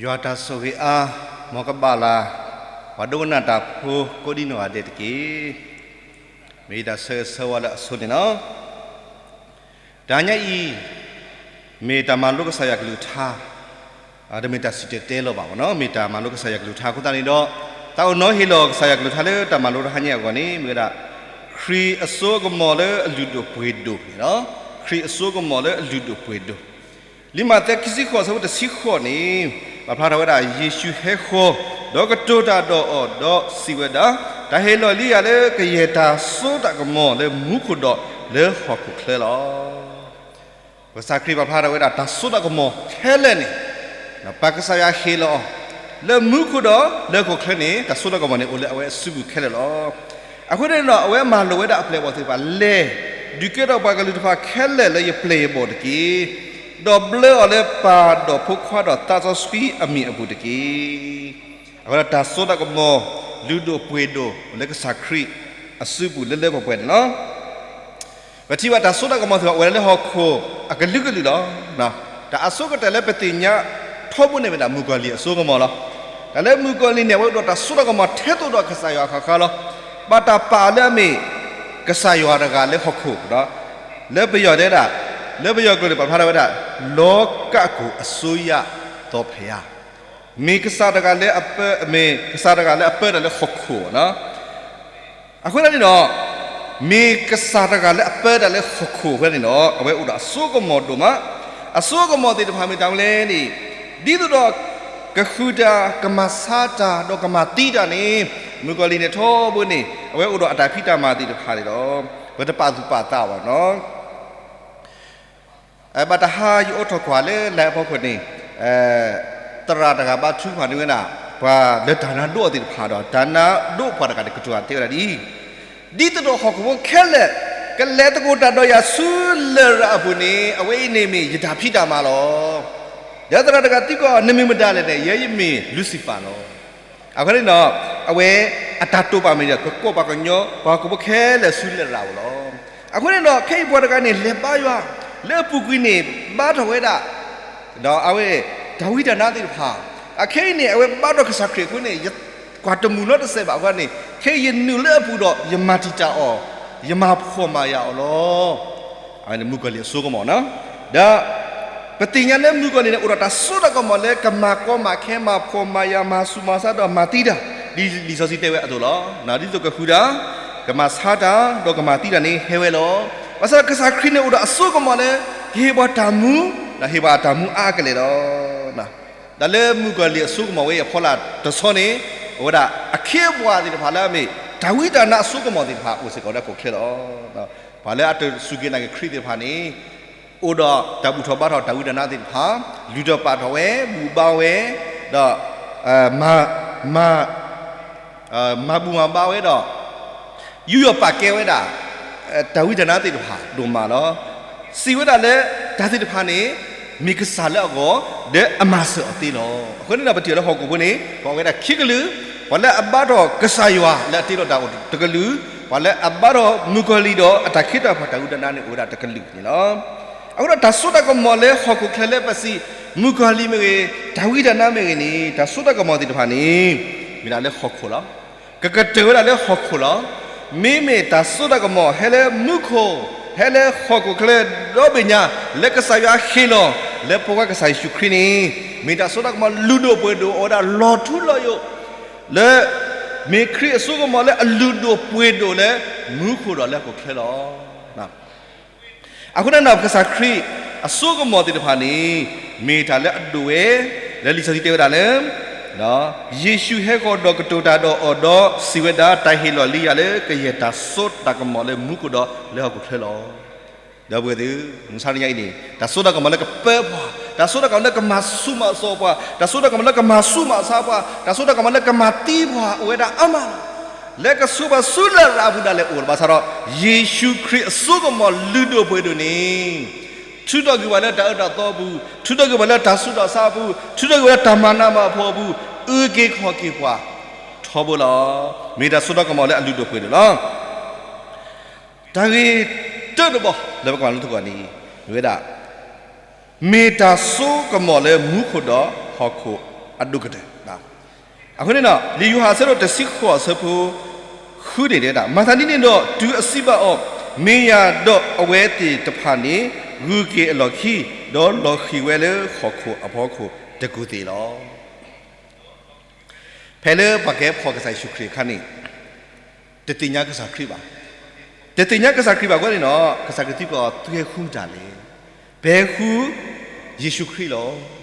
ယွၤတၢ်ဆိၣ်ဂ့ၤအါ မ်ကဘၣ်လၢ ပှၤဒိကနၣ်တၢ်ဖိကိးဒံနီၢ်ဂၤဒဲးတက့ၢ်. မ့ၢ်ယတၢ်ဆၢဂ့ၤဆၢဝါလၢအဆိန့ၣ်လီၤ. တနံၤအံၤ မ့ၢ်တၢ်မၤလိကစၢ်ယွၤကလုၢ်ကထါ, တမ့ၢ်တၢ်စံၣ်တဲၤတဲလီၤဘၣ်နီၤ, မ့ၢ်တၢ်မၤလိကစၢ်ယွၤကလုၢ်ကထါအဃိသတးန့ၣ်ဒီး, သးအိၣ်နီၤဟ့ၣ်လီၤကစၢ်ယွၤကလုၢ်ကထါလၢတၢ်မၤလိတဟါညါအဂီၢ်န့ၣ် မ့ၢ်ဝဲဒၣ် ခရံာ်အစိကမီၤလၢအလုၢ်ဒိၣ်ပှ့ၤဒိၣ်န့ၣ်လီၤ. ခရံာ်အစိကမီၤလၢအလုၢ်ဒိၣ်ပှ့ၤဒိၣ် လံာ်မးသဲ ခံဆံဃိး အဆၢဖိတဆံဃိးန့ၣ် ပာ်ဖျါထီၣ်ဝဲဒၣ် ယ့ၣ်ၡူးဟဲဃီၤ ဒီးကတိၤတၢ်ဒီးအီၤဒီးစံးဝဲဒၣ်, တၢ်ဟ့ၣ်လီၤလံယၤလၢကယဲၢ်တၢ်စိတၢ်ကမီၤလၢမူခိၣ်ဒီးလၢဟီၣ်ခိၣ်ချၢလီၤ. ကစၢ်ခရံာ်ပာ်ဖျါထီၣ်ဝဲဒၣ်တၢ်စိတၢ်ကမီၤခဲလၢာ်န့ၣ် ပၢ်ကစၢ်ယွၤဟ့ၣ်လီၤအီၤ လၢမူခိၣ်ဒီးလၢဟီၣ်ခိၣ်ချၢန့ၣ် တၢ်စိတၢ်ကမီၤန့ၣ် အိၣ်လၢအဝဲအစုပူၤခဲလၢာ်လီၤ. အဃိန့ၣ်ဒီး အဝဲမၤလိာ်ဝဲဒၣ်အပျဲၢ်အဘီၣ်သ့ၣ်တဖၣ် လဲၤဒုးကဲထီၣ်ပှၤကလုာ်တဖၣ်ခဲလၢာ်လၢယပျဲၢ်ယဘီၣ်တက့ၢ်. ဒီးဘျၢအီၤလၢပၢ်ဒီးဖိခွါဒီးသးစီဆှံအမံၤအပူၤတက့ၢ်. အဝဲဒၣ်တၢ်စိတၢ်ကမီၤ လုၢ်ဒိၣ်ပှ့ၤဒိၣ်လၢကစၢ်ခရံာ်အစုပူၤလၢလၢပှဲၤပှဲၤန့ၣ်လီၤ. ပထံၣ်ဘၣ်တၢ်စိတၢ်ကမီၤသ့ၣ်တဖၣ်အိၣ်ဝဲဒၣ်လၢဟီၣ်ခိၣ်အကလုာ်ကလုာ်လီၤ. တၢ်အဆိကတၢၢ်လၢပသ့ၣ်ညါထီဘိန့ၣ်မ့ၢ်ဒၣ် မုၣ်ကီၤလံၢ်အစိကမီၤလီၤ. တၢ်လၢမုၣ်ကီၤလံၢ်န့ၣ် အဝဲအိၣ်ဒီးတၢ်စိတၢ်ကမီၤထဲသိးဒီးကစၢ်ယွၤဃၣ်ဃၣ်လီၤ. ဘၣ်တၢ်ပာ်အီၤလၢအမ့ၢ် ကစၢ်ယွၤတဂၤလၢဟီၣ်ခိၣ်, လၢပယီၤတဲဒၣ်, လၢပယီၤကျိာ်န့ၣ် ပာ်ဖျါထီၣ်ဝဲဒၣ် လောကကိုအစိုးရသောဘုရား, မ့ၢ်ကစၢ်တဂၤလၢအပၢ, မ့ၢ်ကစၢ်တဂၤလၢအပၢတၢ်လၢဟီၣ်ခိၣ်လီၤ. အဃိသတးန့ၣ်ဒီး, မ့ၢ်ကစၢ်တဂၤလၢအပၢတၢ်လၢဟီၣ်ခိၣ်အဃိသတးန့ၣ်ဒီး အဝဲအိၣ်ဒီးအစိကမီၤဒိၣ်မး, အစိကမီၤသ့ၣ်တဖၣ်မ့ၢ်တၢ်မနုၤလဲၣ်န့ၣ်, ဒ်သိးဒီး ကဃုတၢ်, ကမၤဆါတၢ်, ဒီးကမၤသံတၢ်န့ၣ်, မုၣ်ကီၤလံၢ်န့ၣ်ထီဘိန့ၣ် အဝဲအိၣ်ဒီးအတၢ်ဖံးတၢ်မၤသ့ၣ်တဖၣ်န့ၣ်ဒီး, ပတပာ်သူၣ်ပာ်သးဘၣ်နီၤ. ဘၣ်တဟါယအိးထီၣ်ကွၢ်လၢလၢအဖီခိၣ်န့ၣ်, သရၣ်တဂၤဘါထုကဖၣ်န့ၢ်ဝဲဒၣ် ပှၤလၢတၢ်နါဒိၣ်အီၤသ့ၣ်တဖၣ်ဒီး တၢ်နါဒိၣ်ပှၤတဂၤန့ၣ် ကတိၤတၢ်တဲဝဲဒၣ်ဒ်အံၤ, ဒ်သိးဒီးဟီၣ်ခိၣ်ဖိခဲလၢာ် ကလဲၤသကိးတၢ်ဒီးယၤဆူလရာ်အပူၤန့ၣ် အဝဲအံၤန့ၣ်မ့ၢ်ယတၢ်ဖံးတၢ်မၤလီၤ. ဒီးသရၣ်တဂၤသံကွၢ်အီၤ နမံၤမတၤလဲၣ်န့ၣ် ယဲယမ့ၢ်လူးစံဖၣ်လီၤ. အဃိန့ၣ်ဒီး, အဝဲအတၢ်တိာ်ပာ်မ့ၢ်ဒီး ကကိးပှၤကညီ ပှၤဟီၣ်ခိၣ်ဖိခဲလၢာ်ဆူလရာ်အပူၤလီၤ. အဃိန့ၣ်ဒီး ခဲအံၤပှၤတဂၤန့ၣ် လဲၤဘါယွၤ, လၢအပူၤကွံာ်န့ၣ် ဘါထီၣ်ဝဲဒၣ် ဒီးအဝဲ တၢ်ဝံတၢ်နါသ့ၣ်တဖၣ်, အခဲအံၤန့ၣ် အဝဲဘါထီၣ်ကစၢ်ခရံာ်အဃိန့ၣ် ယကွၢ်တမုာ်နီတစဲးဘၣ်အဃိန့ၣ် ခဲအံၤယနုာ်လၢအပူၤဒီး ယမၤတံာ်တာ်အီၤ, ယမၤဖှီၣ်မၤယာ်အီၤလီၤ. အဝဲန့ၣ်မုၣ်ကီၤလံၢ်အစိကမီၤနီၤ. ဒီး ပသ့ၣ်ညါလၢမုၣ်ကီၤလံၢ်န့ၣ် အိၣ်ဒီးတၢ်စိတၢ်ကမီၤလၢကမၤကီမၤခဲ မၤဖှီၣ်မၤယာ် မၤဆူးမၤဆါဒီးမၤသံတၢ်, ဒ်လံာ်စီဆှံတဲဝဲအသိးလီၤ. ဒ်သိးကဃုတၢ်, ကမၤဆါတၢ်, ဒီးကမၤသံတၢ်န့ၣ်ဟဲဝဲလီၤ. ဘၣ်ဆၣ်ဒီးကစၢ်ခရံာ်န့ၣ်အိၣ်ဒီးအစိကမီၤလၢ ကဟ့ၣ်ပှၤတၢ်မူ, ဒီးဟ့ၣ်ပှၤတၢ်မူအါအါကလဲာ်လီၤ. တၢ်လၢမုၣ်ကီၤလံၢ်အစိကမီၤဝဲအံၤအဖီလာ်တဆီန့ၣ်, အဝဲဒၣ်အခ့အပှၤသ့ၣ်တဖၣ်လၢအမ့ၢ် တၢ်ဝံတၢ်နါအစိကမီၤသ့ၣ်တဖၣ်အိၣ်စ့ၢ်ကီးလၢဟီၣ်ခိၣ်ချၢလီၤ. ပှၤလၢအတစူၢ်က့ၤနာ်က့ၤခရံာ်သ့ၣ်တဖၣ်န့ၣ်, အိၣ်ဒီးတၢ်ဘူၣ်ထီၣ်ဘါထီၣ်တၢ်ဝံတၢ်နါသ့ၣ်တဖၣ်, လုၢ်ထီၣ်ပာ်ထီၣ်ဝဲ, ဘူၣ်ဘါဝဲ, ဒီး မၤဘူၣ်မၤဘါဝဲဒီး ယူးယီၣ်ပာ်ကဲဝဲဒၣ် တၢ်ဝံတၢ်နါသ့ၣ်တဖၣ်ဒိၣ်မးလီၤ. စံးဝဲဒၣ်လၢ တၢ်သ့ၣ်တဖၣ်န့ၣ် မ့ၢ်ကစၢ်လၢအဂီၢ်, ဒီးအမၤစၢၤအီၤသ့လီၤ. အဃိန့ၣ်ဒီး ပထံၣ်လၢဟီၣ်ခိၣ်ဖိန့ၣ် ပှၤအိၣ်ဝဲဒၣ်ခံကလုာ်, ပှၤလၢအဘါထီၣ်ကစၢ်ယွၤလၢအတ့လီၤတၢ်အိၣ်တကလုာ်, ပှၤလၢအဘါထီၣ်မုၣ်ကီၤလံၢ်ဒီးအတၢ်ခ့တၢ်ဖးတၢ်ဝံတၢ်နါန့ၣ် အိၣ်ဝဲဒၣ်တကလုာ်န့ၣ်လီၤ. အဃိဒီးတၢ်စိတၢ်ကမီၤလၢဟီၣ်ခိၣ်ချၢလၢပစံး မုၣ်ကီၤလံၢ်မ့ၢ်ဂ့ၤ, တၢ်ဝံတၢ်နါမ့ၢ်ဂ့ၤန့ၣ် တၢ်စိတၢ်ကမီၤသ့ၣ်တဖၣ်န့ၣ် မ့ၢ်ဒၣ်လၢဟီၣ်ခိၣ်လီၤ. ကကတၢၢ်ဝဲဒၣ်လၢဟီၣ်ခိၣ်လီၤ. မ့မ့ၢ်တၢ်စိတၢ်ကမီၤဟဲလၢမူခိၣ်, ဟဲလၢဟီၣ်ခိၣ်ချၢဒီဘ့ၣ်ညါ လၢကစၢ်ယွၤဟ့ၣ်လီၤ လၢဖိခွါကစၢ်ယ့ၣ်ၡူးခရံာ်န့ၣ် မ့ၢ်တၢ်စိတၢ်ကမီၤလုၢ်ဒိၣ်ပှ့ၤဒိၣ် အိၣ်ဝဲဒၣ်လီၤထူလီၤယိာ် လၢ မ့ၢ်ခရံာ်အစိကမီၤလၢအလုၢ်ဒိၣ်ပှ့ၤဒိၣ်လၢ မူခိၣ်ဒီးလၢဟီၣ်ခိၣ်ချၢလီၤ. အဃိသတးဒီး ကစၢ်ခရံာ်အစိကမီၤသ့ၣ်တဖၣ်န့ၣ် မ့ၢ်တၢ်လၢအဒိၣ်ဝဲ လၢလံာ်စီဆှံတဲဝဲဒၣ်လၢ ယ့ၣ်ၡူးဟဲဃီၤဒီးကတိၤတၢ်ဒီးအီၤဒီးစံးဝဲဒၣ်, တၢ်ဟ့ၣ်လီၤလံယၤလၢကယဲၢ်တၢ်စိတၢ်ကမီၤလၢမူခိၣ်ဒီးလၢဟီၣ်ခိၣ်ချၢလီၤ. ဒီပုၢ်ဝဲၢ်သ့ၣ်, မုၢ်ဆါတနံၤအံၤန့ၣ် တၢ်စိတၢ်ကမီၤလၢကပၢပှၤ, တၢ်စိတၢ်ကမီၤလၢကမၤဆူၣ်မၤစိးပှၤ, တၢ်စိတၢ်ကမီၤလၢကမၤဆူၣ်မၤဆါပှၤ, တၢ်စိတၢ်ကမီၤလၢကမၤသံပှၤ အိၣ်ဝဲဒၣ်အါမးလီၤ. လၢကဆူးပှၤဆူလရာ်အပူၤဒၣ်လဲာ်အိၣ်ဘၣ်ဆၣ်ဒီး ယ့ၣ်ၡူးခရံာ်အစိကမီၤလုၢ်ဒိၣ်ပှ့ၤဒိၣ်န့ၣ် ထုးထီၣ်ကွံာ်ပှၤလၢတၢ်အၢတၢ်သီအပူၤ, ထုးထီၣ်ကွံာ်ပှၤလၢတၢ်ဆူးတၢ်ဆါအပူၤ, ထုးထီၣ်ကွံာ်ပှၤလၢတၢ်မၤနးမၤဖှီၣ်အပူၤ, အုၣ်က့ၤခီၣ်က့ၤပှၤထီဘိလီၤ. မ့ၢ်တၢ်စိတၢ်ကမီၤလၢအလုၢ်ဒိၣ်ပှ့ၤဒိၣ်လီၤ. တၢ်ဂ့ၢ်တၢတဘီ လၢပကမၤလိသကိးန့ၣ် မ့ၢ်ဝဲဒၣ် မ့ၢ်တၢ်စိကမီၤလၢမူခိၣ်ဒီးဟီၣ်ခိၣ် အဒိၣ်ကတၢၢ်. အဃိန့ၣ်ဒီး လံာ်ယိၤဟၣ်အဆၢဒိၣ်တဆံဃိးအဆၢဖိ ဃုန့ၣ်တဲဝဲဒၣ်, မၤသးဒ်န့ၣ်ဒီး တုၤအစံးဘၣ်အီၤ, မ့ၢ်ယၤဒီးအဝဲသ့ၣ်တဖၣ်န့ၣ် ဂုၤက့ၤအလီၢ်ခံ, ဒီးလီၤဃံၤဝဲလၢဟီၣ်ခိၣ်အဖီခိၣ်တကူၢ်သ့လီၤ. ဖဲလၢပှၤကဲဖီၣ်ကစၢ်ယ့ၣ်ၡူးခရံာ်အခါန့ၣ် တသ့ၣ်ညါကစၢ်ခရံာ်ဘၣ်. တသ့ၣ်ညါကစၢ်ခရံာ်ဘၣ်အဃိန့ၣ်ဒီး ကစၢ်ခရံာ်သံကွၢ်အီၤ သုဟဲဃုမတၤလဲၣ်. ပဟဲဃုယ့ၣ်ၡူးခရံာ်လီၤ.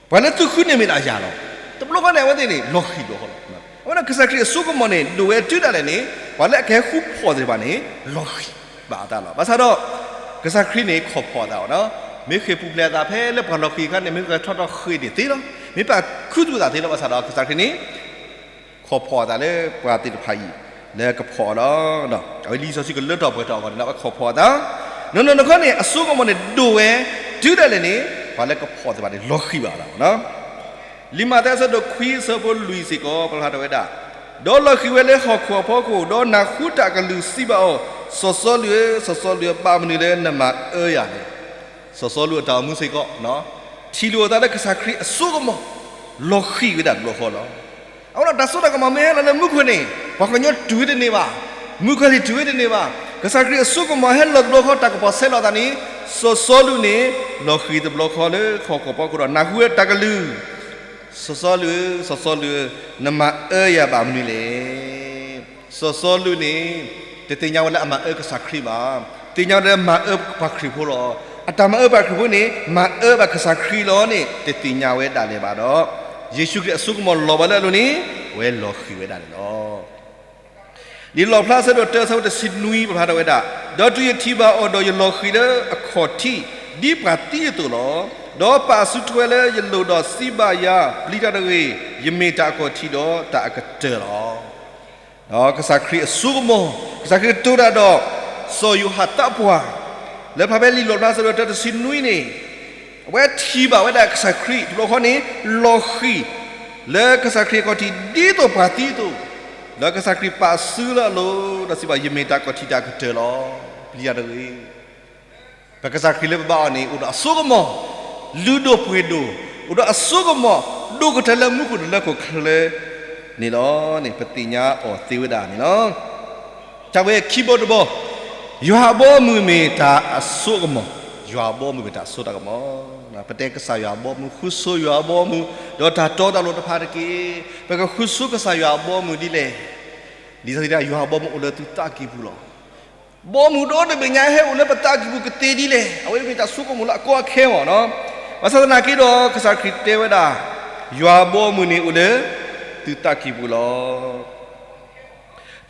ပှၤလၢသုဃုန့ၣ်မ့ၢ်ဒၣ်ယၤလီၤ. တဘျီဃီန့ၣ် အဝဲသ့ၣ်န့ၣ် လီၤဃံၤတဘျီဃီလီၤ. အဝဲန့ၣ်ကစၢ်ခရံာ်အစိကမီၤန့ၣ် ဒိၣ်ဝဲတုၤဒၣ်လဲာ်န့ၣ် ပှၤလၢအကဟဲဃုဖီၣ်သ့ၣ်တဖၣ်န့ၣ် လီၤဃံၤဘၣ်အသးလီၤ. ဘၣ်ဆၣ်ဒီး ကစၢ်ခရံာ်န့ၣ် ခိးဖီၣ်အသးအီၤ, မ့ၢ်ဃ့ၢ်ပူၤဖျဲးအသးဖဲလၢပှၤလီၤဃံၤအခါန့ၣ် မ့ၢ်ကထီထီၣ်ဃ့ၢ်န့ၣ်သ့လီၤ. မ့ၢ်ပာ်ခူသူၣ်အသးသ့လီၤ. ဘၣ်ဆၣ်ဒီးကစၢ်ခရံာ်န့ၣ် ခိးဖီၣ်အသးလၢပှၤသ့ၣ်တဖၣ်အံၤ လၢကဖီၣ်အီၤလီၤ. အဝဲလံာ်စီဆှံကလၢထီၣ်ပှဲၤထီၣ်အဂီၢ်န့ၣ် အဝဲခိးဖီၣ်အသး, နီၢ်နီၢ်တခီန့ၣ် အစိကမီၤန့ၣ်ဒိၣ်ဝဲ တုၤဒၣ်လဲာ်န့ၣ် ပှၤလၢကဖီၣ်သ့ၣ်တဖၣ်န့ၣ် လီၤဃံၤဘၣ်အီၤလီၤ. လံာ်မးသဲအဆၢဒိၣ်ခွံအဆၢဖိလွံၢ်စ့ၢ်ကီး ပာ်ဖျါထီၣ်ဝဲဒၣ်, ဒီးလီၤဃံၤဝဲလၢဟီၣ်ခိၣ်အဖီခိၣ်, ဒီးနၢ်ဟူတၢ်ကလုၢ်စံးဘၣ်အီၤ, စီၤစီလူးဧၢ, စီၤစီလူးဧၢ, ဘၣ်မနုၤလၢနမၤအၢယၤလဲၣ်. စီၤစီလူးအတၢ်အိၣ်မူစ့ၢ်ကီး ထံၣ်လိာ်အသးလၢကစၢ်ခရံာ်အစိကမီၤ လီၤဃံၤဝဲဒၣ်တဘျီဃီလီၤ. အဃိဒီးတၢ်စိတၢ်ကမီၤမ့ၢ်ဟဲလီၤလၢမူခိၣ်န့ၣ် ပှၤကညီတုၤဝဲတန့ၢ်ဘၣ်, မူခိၣ်န့ၣ်တုၤဝဲတန့ၢ်ဘၣ်. ကစၢ်ခရံာ်အစိကမီၤဟဲလီၤတဘျီဃီ တၢ်ကပီၤဆဲးလီၤအသးန့ၣ် စီၤစီလူးန့ၣ် လီၤဃံၤတဘျီဃီလၢဟီၣ်ခိၣ်ဖီခိၣ်ဒီး နၢ်ဟူဝဲတၢ်ကလုၢ်, စီၤစီလူးဧၢ, စီၤစီလူးဧၢ, နမၤအၢယၤဘၣ်မနုၤလဲၣ်. စီၤစီလူးန့ၣ် တသ့ၣ်ညါဝဲလၢအမၤအၢကစၢ်ခရံာ်ဘၣ်, သ့ၣ်ညါဝဲလၢမၤအၢပှၤခရံာ်ဖိလီၤ. အတၢ်မၤအၢပှၤခရံာ်ဖိန့ၣ် မၤအၢဘၣ်ကစၢ်ခရံာ်လီၤန့ၣ် တသ့ၣ်ညါဝဲဒၣ်လဲာ်ဘၣ်ဒီး ယ့ၣ်ၡူးခရံာ်အစိကမီၤလီၤဘၣ်လၢအလိၤန့ၣ် အဝဲလီၤဃံၤဝဲဒၣ်န့ၣ်လီၤ. လံာ်လီၣ်ဖျါအဆၢဒိၣ်တၢအဆၢဖိတဆံနွံ ပာ်ဖျါထီၣ်ဝဲဒၣ်, ဒီးတုၤယထံၣ်ဘၣ်အီၤဒီး ယလီၤဃံၤလၢအခီၣ်ထံး ဒ်ပှၤသံအသိးလီၤ. ဒီးပာ်အစုထွဲလၢယလိၤဒီးစံးဘၣ်ယၤ ပျံၤတၢ်တဂ့ၤ, ယမ့ၢ်တၢ်အခီၣ်ထံးဒီးတၢ်အကတၢၢ်လီၤ. ဒီးကစၢ်ခရံာ်အစိကမီၤ, ကစၢ်ခရံာ်တိၢ်တၢ်ဒီး စီၤယိၤဟၣ်သးပှၢ်, လၢဖျါဖဲလံာ်လီၣ်ဖျါအဆၢဒိၣ်တၢတဆံနွံန့ၣ် အဝဲထံၣ်ဘၣ်ဝဲဒၣ်ကစၢ်ခရံာ်တဘျီဃီန့ၣ် လီၤဃံၤ လၢကစၢ်ခရံာ်အခီၣ်ထံးဒ်သိးပှၤသံအသိး, လၢကစၢ်ခရံာ်ပာ်စုလၢအလိၤ ဒီးစံးဘၣ် ယမ့ၢ်တၢ်အခီၣ်ထံးတၢ်အကတၢၢ်လီၤ. ပျံၤတၢ်တဂ့ၤ. ပကစၢ်ခရံာ်လၢပဘါအီၤန့ၣ် အိၣ်ဒီးအစိကမီၤ လုၢ်ဒိၣ်ပှ့ၤဒိၣ်, အိၣ်ဒီးအစိကမီၤ ဒိၣ်ကတၢၢ်လၢမူခိၣ်ဒီးလၢဟီၣ်ခိၣ်ချၢန့ၣ်လီၤန့ၣ် ပသ့ၣ်ညါအီၤသ့ဝဲဒၣ်န့ၣ်လီၤ. တၢ်ဝဲခံဘီတဘီ, ယွၤအဘီအမုၢ်မ့ၢ်တၢ်အစိကမီၤ, ယွၤအဘီအမုၢ်မ့ၢ်တၢ်အစိတၢ်ကမီၤ, ပတဲကစၢ်ယွၤအဘီအမုၢ် ဃုဆိယွၤအဘီအမုၢ် ဒီးတၢ်တီတၢ်လိၤတဖၣ်တက့ၢ်. ပကဃုဆိကစၢ်ယွၤအဘီအမုၢ်ဒ်လဲၣ်. လံာ်စီဆှံတဲ ယွၤအဘီအမုၢ်အိၣ်လၢသုသးကံၢ်ပူၤလီၤ. ဘီမုၢ်ဒီတဘ့ၣ်ညါဟဲအိၣ်လၢပသးကံၢ်ပူၤကသ့ဒ်လဲၣ်. အဝဲမ့ၢ်တၢ်ဆိကမိၣ်လၢအကီအခဲမ့ၢ်နီၤ. ဘၣ်ဆၣ်သနာ်က့ဒီး ကစၢ်ခရံာ်တဲဝဲဒၣ်, ယွၤအဘီအမုၢ်န့ၣ်အိၣ်လၢသုသးကံၢ်ပူၤလီၤ.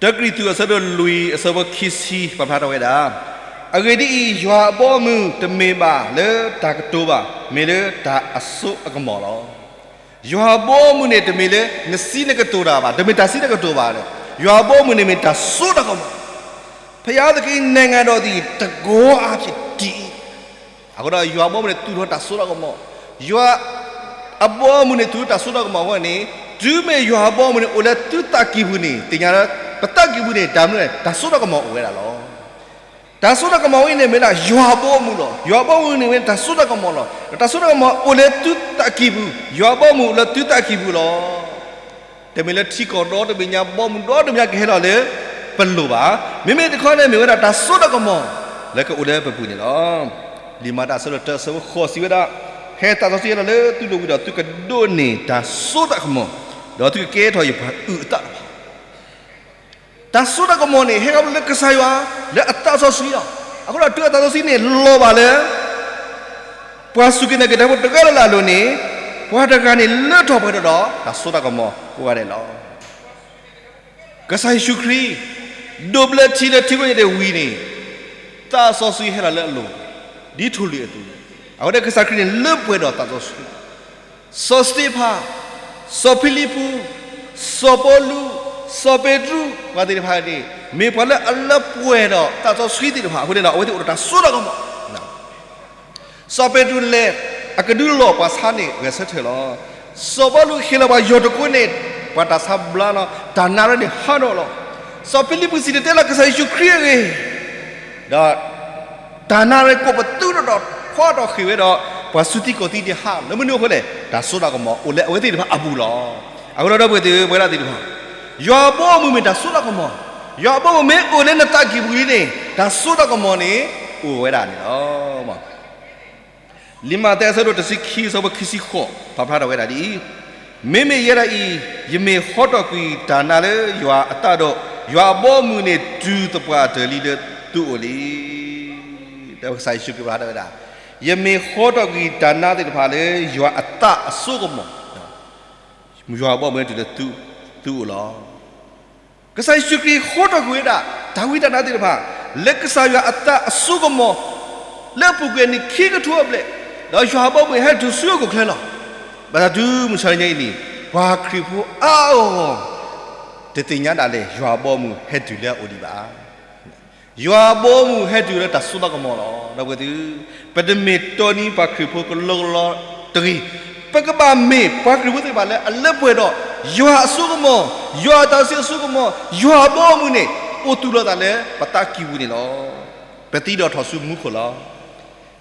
တၢကရံၣ်သူးအဆၢဒိၣ်လွံၢ်အဆၢဖိခံဆံ ပာ်ဖျါထီၣ်ဝဲဒၣ်, အဂ့ၢ်ဒ်အံၤ, ယွၤအဘီအမုၢ်တမ့ၢ်ဘၣ်လၢတၢ်ကတိၤဘၣ်, မ့ၢ်လၢတၢ်အစိအကမီၤလီၤ. ယွၤအဘီအမုၢ်န့ၣ် တမ့ၢ်လၢနစံးနကတိၤတၢ်ဘၣ်, တမ့ၢ်တၢ်စံးတၢ်ကတိၤဘၣ်ဒီး, ယွၤအဘီအမုၢ်န့ၣ်မ့ၢ်တၢ်စိတၢ်ကမီၤ, ဖယါသခင်နိုင်ငံတော်သည် တကောအဖြစ်တည် အဃိဒီး ယွၤအဘီအမုၢ်န့ၣ် သူၣ်ထီၣ်တၢ်စိတၢ်ကမီၤ, ယွၤအဘီအမုၢ်န့ၣ် သူၣ်ထီၣ်တၢ်စိတၢ်ကမီၤအဂီၢ်န့ၣ်, တုၤမ့ၢ်ယွၤအဘီအမုၢ်န့ၣ် အိၣ်လၢသုသးကံၢ်ပူၤန့ၣ် သ့ၣ်ညါလၢ ပသးကံၢ်ပူၤန့ၣ် တၢ်မနုၤလဲၣ်, တၢ်စိတၢ်ကမီၤအိၣ်ဝဲဒၣ်လီၤ. တၢ်စိတၢ်ကမီၤဝဲန့ၣ် မ့ၢ်ဒၣ်ယွၤအဘီအမုၢ်လီၤ. ယွၤအဘီအမုၢ်န့ၣ် မ့ၢ်တၢ်စိတၢ်ကမီၤလီၤ. ဒီးတၢ်စိတၢ်ကမီၤအိၣ်လၢသုသးကံၢ်ပူၤ, ယွၤအဘီအမုၢ်အိၣ်လၢသုသးကံၢ်ပူၤလီၤ. တမ့ၢ်လၢထံကီၢ်ဒီတဘ့ၣ်ညါ ဘီမုၢ်ဒီတဘ့ၣ်ညါကဟဲလီၤလၢပလိၤဘၣ်. မ့မ့ၢ်တခီန့ၣ် မ့ၢ်ဝဲဒၣ်တၢ်စိတၢ်ကမီၤ လၢကအိၣ်လၢပပူၤန့ၣ်လီၤ. လံာ်မၤတၢ်အဆၢဒိၣ်တၢအဆၢဖိဃိးစံးဝဲဒၣ်, ဖဲသးစီဆှံဟဲလီၤလၢသုလိၤဝံၤဒီး သုကဒိးန့ၢ်တၢ်စိတၢ်ကမီၤ, ဒီးသုကကဲထီၣ်ယပှၤအုၣ်အသးတဖၣ် တၢ်စိတၢ်ကမီၤန့ၣ် ဟဲခီဖျိလၢကစၢ်ယွၤ လၢအသးစီဆှံလီၤ. အဃိဒီးတုၤအသးစီဆှံန့ၣ် လီၤဘၣ်လၢ ပှၤစူၢ်က့ၤနာ်က့ၤတၢ်ဖိတဂၤလၢ်လၢ်အလိၤန့ၣ်, ပှၤတဂၤန့ၣ်လၢထီၣ်ပှဲၤထီၣ်ဒီး တၢ်စိတၢ်ကမီၤကိးဂၤဒဲးလီၤ. ကစၢ်ယ့ၣ်ၡူးခရံာ် ဒိးဘျၢထံလၢထံကျိယဲၢ်တဝံၤန့ၣ်, သးစီဆှံဟဲလီၤလၢအလိၤ, ဒ်ထိၣ်လွံၢ်အသိးန့ၣ်, အဝဲဒၣ်ကစၢ်ခရံာ်န့ၣ် လၢပှဲၤဒီးသးစီဆှံ စီၤစတ့ဖၣ်, စီၤဖံလံးပူး, စီၤပီလူး, စီၤပ့းတရူး ပှၤသ့ၣ်တဖၣ်န့ၣ် မ့ၢ်ပှၤလၢအလၢပှဲၤဒီးသးစီဆှံသ့ၣ်တဖၣ်အဃိန့ၣ်ဒီး အဝဲသ့ၣ်အိၣ်ဒီးတၢ်စိတၢ်ကမီၤ. စီၤပ့းတရူးလဲၤ အကဒုလီၢ်ပှၤဆါန့ၣ်ဂဲၤဆၢထၢၣ်လီၤ. စီၤပီလူးဟ့ၣ်လီၤပှၤယီၢ်တကိးန့ၣ် ပှၤတၢ်ဆါဘျါလီၤ, တၢ်နါရဲန့ၣ်ဟးထီၣ်လီၤ. စီၤဖံလံးပူးစံၣ်တဲၤတဲလီၤကစၢ်ယ့ၣ်ၡူးခရံာ်အဂ့ၢ် ဒီး တၢ်နါရဲကိးပသူထီၣ်ဒီး ဖှီထီၣ်ဃ့ၢ်ဝဲဒီး ပှၤစူးသံကီၢ်သံန့ၣ်ဟးလၢမနုၤအဃိလဲၣ်, တၢ်စိတၢ်ကမီၤအိၣ်လၢအဝဲသ့ၣ်တဖၣ်အပူၤလီၤ. အဃိဒီး ဒီပုၢ်ဝဲၢ်သ့ၣ်ဧၢ ပဝဲဒၣ်သ့ၣ်တဖၣ်, ယွၤအဘီအမုၢ်မ့ၢ်တၢ်စိတၢ်ကမီၤ, ယွၤအဘီအမုၢ်မ့ၢ်အိၣ်လၢနသးကံၢ်ပူၤလံန့ၣ် တၢ်စိတၢ်ကမီၤန့ၣ် အိၣ်ဝဲဒၣ်န့ၣ်လီၤ. လံာ်မးသဲအဆၢဒိၣ်တဆံခံအဆၢဖိခံဆံဃိး ပာ်ဖျါထီၣ်ဝဲဒၣ်ဒ်အံၤ, မ့မ့ၢ်ယဲဒၣ်အံၤ, ယမ့ၢ်ဟီထီၣ်ကွံာ်တၢ်နါလၢယွၤအသးဒီး, ယွၤအဘီအမုၢ်န့ၣ်တုၤသပှၢ်တၢၢ်လံလၢသုအိၣ်လံ. ဒီးကစၢ်ယ့ၣ်ၡူးခရံာ်ပာ်ဖျါထီၣ်ဝဲဒၣ်, ယမ့ၢ်ဟီထီၣ်ကွံာ်တၢ်နါသ့ၣ်တဖၣ်လၢယွၤအသးအစိကမီၤ, ယွၤအဘီအမုၢ်န့ၣ်တုၤလၢသုအိၣ်လီၤ. ကစၢ်ယ့ၣ်ၡူးခရံာ်ဟီထီၣ်ကွံာ်ဝဲဒၣ် တၢ်ဝံတၢ်နါသ့ၣ်တဖၣ် လၢကစၢ်ယွၤအသးအစိကမီၤ လၢအပူၤကွံာ်န့ၣ်ခံကထိအဘျဲၣ်, ဒီးယွၤအဘီအမုၢ်ဟဲတုၤဆူဟီၣ်ခိၣ်ချၢလီၤ. ဘၣ်ဆၣ်တုၤမုၢ်ဆါတနံၤအံၤန့ၣ် ပှၤခရံာ်ဖိအါအါဂီၢ်ဂီၢ် တသ့ၣ်ညါဒၣ်လဲာ် ယွၤအဘီအမုၢ်ဟဲတုၤလၢအအိၣ်ဒံးဘၣ်. ယွၤအဘီအမုၢ်ဟဲတုၤလၢတၢ်စိတၢ်ကမီၤလီၤ. ဒီပုၢ်ဝဲၢ်သ့ၣ်ဧၢ, ပတမ့ၢ်တီနံၤပှၤခရံာ်ဖိကလီကလီတဂ့ၤ, ပကဘၣ်မ့ၢ်ပှၤခရံာ်ဖိသ့ၣ်တဖၣ်လၢအလၢပှဲၤဒီး ယွၤအစိကမီၤ, ယွၤအတၢ်စံးအစိကမီၤ, ယွၤအဘီအမုၢ်န့ၣ် အိၣ်သူၣ်လီၤသးလၢပသးကံၢ်ပူၤန့ၣ်လီၤ. ပသံဒီးထီၣ်ဆူမူခိၣ်လီၤ.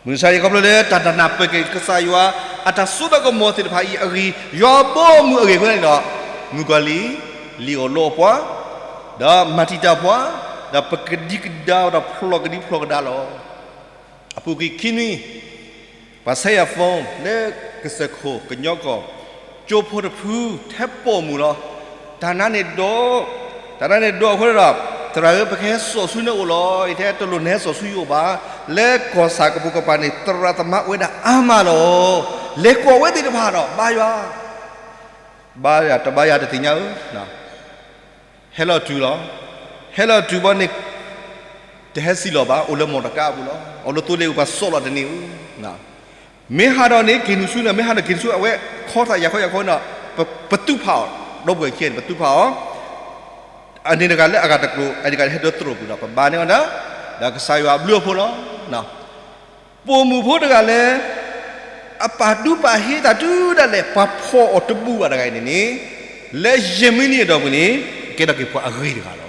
မုၢ်ဆါအံၤခီဖျိလၢတၢ်တနၢ်ပၢၢ်က့ၤကစၢ်ယွၤအတၢ်စိတၢ်ကမီၤသ့ၣ်တဖၣ်အံၤအဂ့ၢ်, ယွၤအဘီအမုၢ်အဂ့ၢ်အဃိန့ၣ်ဒီး, မုၣ်ကီၤလံၢ်, လံာ်အီၣ်လိအပှၤ, ဒီးမၤတံာ်တာ်ပှၤ, ဒီးပကဒံကဒါဒီးဖျိးကဒံဖျိးကဒါလီၤ. အပူၤကွံာ်ခံနွံ, ပှၤဆဲးယၤ phone လၢကစၢၢ်ခိၣ်ကညီကီၢ်, ကၠိဖိတဖု ထဲပိာ်မုၣ်လီၤ. တၢ်နါန့ၣ်ဒိး, တၢ်နါန့ၣ်ဒိးအဃိန့ၣ်ဒီး, သရၣ်ဧၢ, ပကဟဲစိာ်ဆူနအိၣ်လီၤ. ယထဲတလိၣ်နဟဲစိာ်ဆူယအိၣ်ဘၣ်. လၢကီၢ်ဆၣ်ကပိာ်ကပၤန့ၣ် သရၣ်သမါအိၣ်ဝဲဒၣ်အါမးလီၤ. လဲၤကွၢ်ဝဲသ့ၣ်တဖၣ်ဒီး ဘါယွၤ, ဘါယွၤတသ့ၣ်ညါဧၢ ဟဲလီၤတုၤလီၤ. ဟဲလီၤတုၤဘီန့ၣ် တဟဲစံၣ်လီၤဘၣ်, အိၣ်လၢမိၢ်တကါအပူၤလီၤ. အိၣ်လၢသိလ့ၣ်အပူၤ ပှၤစိာ်လီၤတန့ၢ်ဧၢ. မ့ၢ်ဟးထီၣ်န့ၣ် က့ၤနုာ်ဆူန့ၣ်, မ့ၢ်ဟးထီၣ်က့ၤနုာ်ဆူ အဝဲခီသးယၤခီယၤခီန့ၣ်, ပသူၣ်ဖးအီၤ, ဒီပုၢ်ဝဲၢ်ခံဂၤန့ၣ် ပသူၣ်ဖးအီၤ, အန့ၣ်တဂၤလၢအဂၤတကျိၤ, အန့ၣ်တဂၤလၢဟဲဒၢသရိာ်ပူၤဒီး ပဘါန့ၢ်အီၤဒီး, ဒီးကစၢ်ယွၤအဘျုးအဖှိၣ်လီၤ. ပိာ်မုၣ်ဖိတဂၤလၢ အပာ်ဒူပာ်ဟ့သးတုၤဒၣ်လဲာ် ပှၤဖီၣ်အီၤတဘူၣ်ဘၣ်တဂၤအံၤန့ၣ်န့ၣ်, လၢယဲၢ်မံးနံးအတီၢ်ပူၤန့ၣ် ကဲထီၣ်က့ၤပှၤအဂ့ၤတဂၤလီၤ.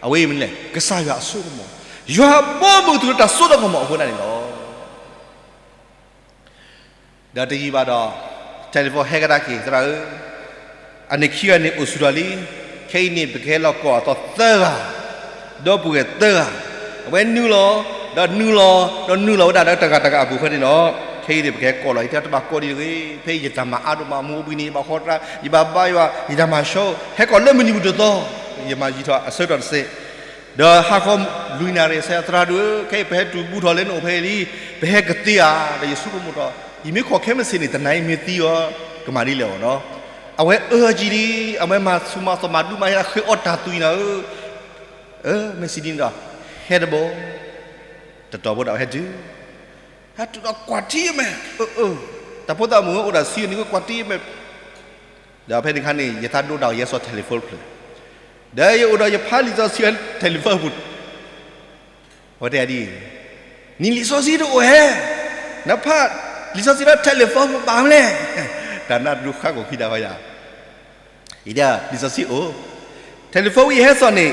အဝဲအံၤမနုၤလဲၣ်, ကစၢ်ယွၤအစိကမီၤ, ယွၤအဘီအမုၢ်တုၤလၢတၢ်စိတၢ်ကမီၤအဃိန့ၣ်လီၤ. ဒီးတယံာ်ဘၣ်ဒီး telephone ဟဲကဒါက့ၤ, သရၣ်ဧၢ, အန့ၣ်ခံဂၤန့ၣ်အိၣ်ဆူၣ်ထီၣ်လံ. ခဲအံၤန့ၣ် ပကဟဲလီၤကိးအသီသၢဂၤ, ဒီပုၢ်ဝဲၢ်သၢဂၤ, အဝဲနုာ်လီၤ, ဒီးနုာ်လီၤ, ဒီးနုာ်လီၤဝဲဒၣ်ဒီးတဂၤတဂၤအပူၤဖဲန့ၣ်လီၤ. ခဲအံၤန့ၣ် ပကဟဲကိးလီၤ, ယတဲတဘၣ်ကိးဒံးတဂ့ၤ, ဖဲအံၤယတၢ်မၤအါဒိၣ်မး, မုၢ်အိၣ်ဘှံးနံၤ ယဘၣ်ဃီတၢ်, ယဘၣ်ဘါယွၤ, ယတၢ်မၤဆှီ, ဟဲကိးလၢမုၢ်နံၤပူၤတသီ, ယမၤယံၤထီၣ်အဆၢကတီၢ်တစဲး ဒီးဟါခီလွံၢ်နၣ်ရံၣ် စံး သရၣ်ဒိၣ်ဧၢ, ခဲအံၤပဟဲတုၤဘူးထီၣ်လၢနအိၣ်ဖဲအံၤလံ, ပဟဲကသ့ဧါ, ဒီးယဆိကမိၣ်ထီၣ်, ယမ့ၢ်ခိးခဲမုၢ်ဆ့ၣ်န့ၣ် တနၤအံၤမ့ၢ်သံအီၤ ကမၤဒ်လဲၣ်အီၤနီၤ. အဝဲအၢကံလံ, အဝဲမၤဆူၣ်မၤသီမၤဒူမၤယၤ ဃ့အီၣ်တၢ်သွံၣ်နီၤဧၢ, မ့ၢ်စံးဒ်န့ၣ်ဒီး, ဟဲတဘီ, တတီၤဖိဒီးဟဲတုၤ, ဟဲတုၤဒီးကွၢ်ထံအမဲာ်, တၢ်ဖိသၣ်မုၣ်ဝဲအိၣ်ဒီးဆံးန့ၣ် ကွၢ်ထံအမဲာ် ဒီးဖဲန့ၣ်အခါန့ၣ် ယသးဒိၣ်ဒၣ်အီၤ ယဟဲစိာ် telephone တဖျၢၣ်, ဒီးယအိၣ်ဒီးယဖးလံာ်စီဆှံ telephone ပူၤ, အဝဲတဲဒ်အံၤ, နံၣ်လံာ်စီဆှံတအိၣ်ဧါ, နဖးလံာ်စီဆှံလၢ telephone ပူၤဘၣ်မနုၤလဲၣ်, တၢ်နါတဒုးဃါကိာ်ခံဒၣ်ဃီယၤ, ယတဲ လံာ်စီဆှံအိၣ်, telephone ဝံၤယဟဲစိာ်န့ၣ်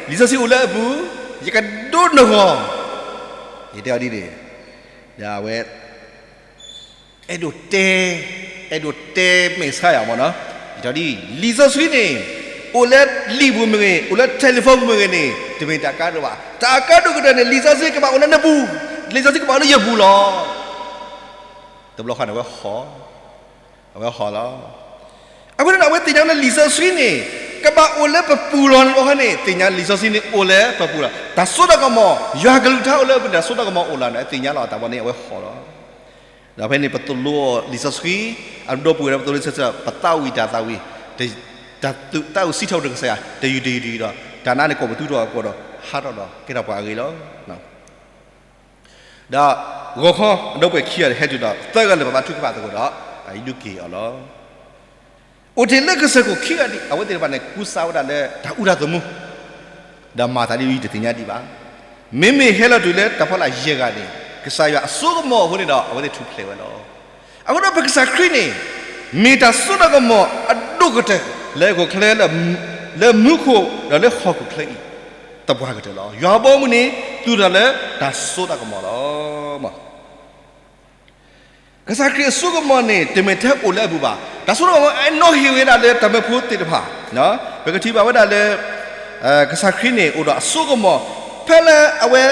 လံာ်စီဆှံအိၣ်လၢအပူၤ, ယကဒိးနဂီၢ်, ယတဲအီၤဒ်န့ၣ်, ဒီးအဝဲ အဲၣ်ဒိးတဲ, အဲၣ်ဒိးတဲမဲာ်ဆှးယၤမ့ၢ်နီၤ, ယတဲဒ်အံၤ လံာ်စီဆှံန့ၣ် အိၣ်လၢလံာ်ပူၤမ့ၢ်ဂ့ၤ, အိၣ်လၢ telephone ပူၤမ့ၢ်ဂ့ၤန့ၣ် တမ့ၢ်တၢ်အကါဒိၣ်ဘၣ်. တၢ်အကါဒိၣ်ကတၢၢ်န့ၣ် လံာ်စီဆှံကဘၣ်အိၣ်လၢနပူၤ, လံာ်စီဆှံကဘၣ်အိၣ်လၢယပူၤလီၤ. တဘျီဃီန့ၣ် အဝဲဟီၣ်, အဝဲဟီၣ်လီၤ. အဃိန့ၣ်ဒီး အဝဲသ့ၣ်ညါလၢလံာ်စီဆှံန့ၣ် ကဘၣ်အိၣ်လၢပပူၤလီၤန့ၣ်လီၤ. အဃိန့ၣ် သ့ၣ်ညါလံာ်စီဆှံန့ၣ်အိၣ်လၢပပူၤလီၤ. တၢ်စိတၢ်ကမီၤ, ယွၤကလုၢ်ကထါအိၣ်လၢပပူၤန့ၣ် တၢ်စိတၢ်ကမီၤအိၣ်လီၤန့ၣ် အသ့ၣ်ညါလီၤ. တၢ်ဘီန့ၣ် အဝဲဟီၣ်လီၤ. ဒီးဖဲန့ၣ် ပသိၣ်လိလံာ်စီဆှံ, အဒိပူၤဒီး ပသိၣ်လိလံာ်စီဆှံ, ပသးဝံၣ်တၢ်သးဝံၣ်, တၢ်သူၣ်သးဝံၣ်စံးထီၣ်ပတြၢၤကစၢ်ယွၤ တယုၢ်တယုၢ်တယုၢ်ဒီး တၢ်နါန့ၣ် ကိးပသူထီၣ်အကိာ်ဒီး ဟးထီၣ်ဒီး ကဲထီၣ်ပှၤအဂ့ၤလီၤ. ဒီးဂီၤခီ အဒိပူၤခံဂၤန့ၣ် ဟဲတုၤဒီး သၢဂၤလၢာ် ပဘါထုကဖၣ်သကိးဒီး ယဒုးက့ၤအီၤလီၤ. အိၣ်တ့ၢ်လၢကစၢၢ်ခိၣ်ခံဂၤဒံး အဝဲသ့ၣ်တဖၣ်န့ၣ် ကူစါဝဲဒၣ်လၢတၢ်အူတၢ်သမူ ဒီးမၤသးဒ်အံၤ တသ့ၣ်ညါဒံးဘၣ်. မ့မ့ၢ်ဟဲလီၤတုၤလၢတၢ်ဖီလာ်ယဲၢ်ဂၤန့ၣ် ကစၢ်ယွၤအစိကမီၤအဃိန့ၣ်ဒီး အဝဲသ့ၣ်ထူၣ်ဖျဲးဝဲလီၤ. အဃိဒီးပကစၢ်ခရံာ်န့ၣ် မ့ၢ်တၢ်စိတၢ်ကမီၤအဒိၣ်ကတၢၢ် လၢဟီၣ်ခိၣ်ချၢ, လၢမူခိၣ်ဒီးလၢဟီၣ်ခိၣ်ချၢအံၤ သပှၢ်ကတၢၢ်လီၤ. ယွၤအဘီအမုၢ်န့ၣ် သူၣ်ထီၣ်လၢတၢ်စိတၢ်ကမီၤလီၤ. ကစၢ်ခရံာ်အစိကမီၤန့ၣ် တမ့ၢ်ထဲအိၣ်လၢအပူၤဘၣ်. တၢ်စိတၢ်ကမီၤအံၤ နီၤဟ့ၣ်ဝဲဒၣ်လၢတၢ်မၢဖိသ့ၣ်တဖၣ်, ပကထံၣ်ဘၣ်ဝဲဒၣ်လၢ ကစၢ်ခရံာ်န့ၣ် အိၣ်ဒီးအစိကမီၤ ဖဲလၢအဝဲ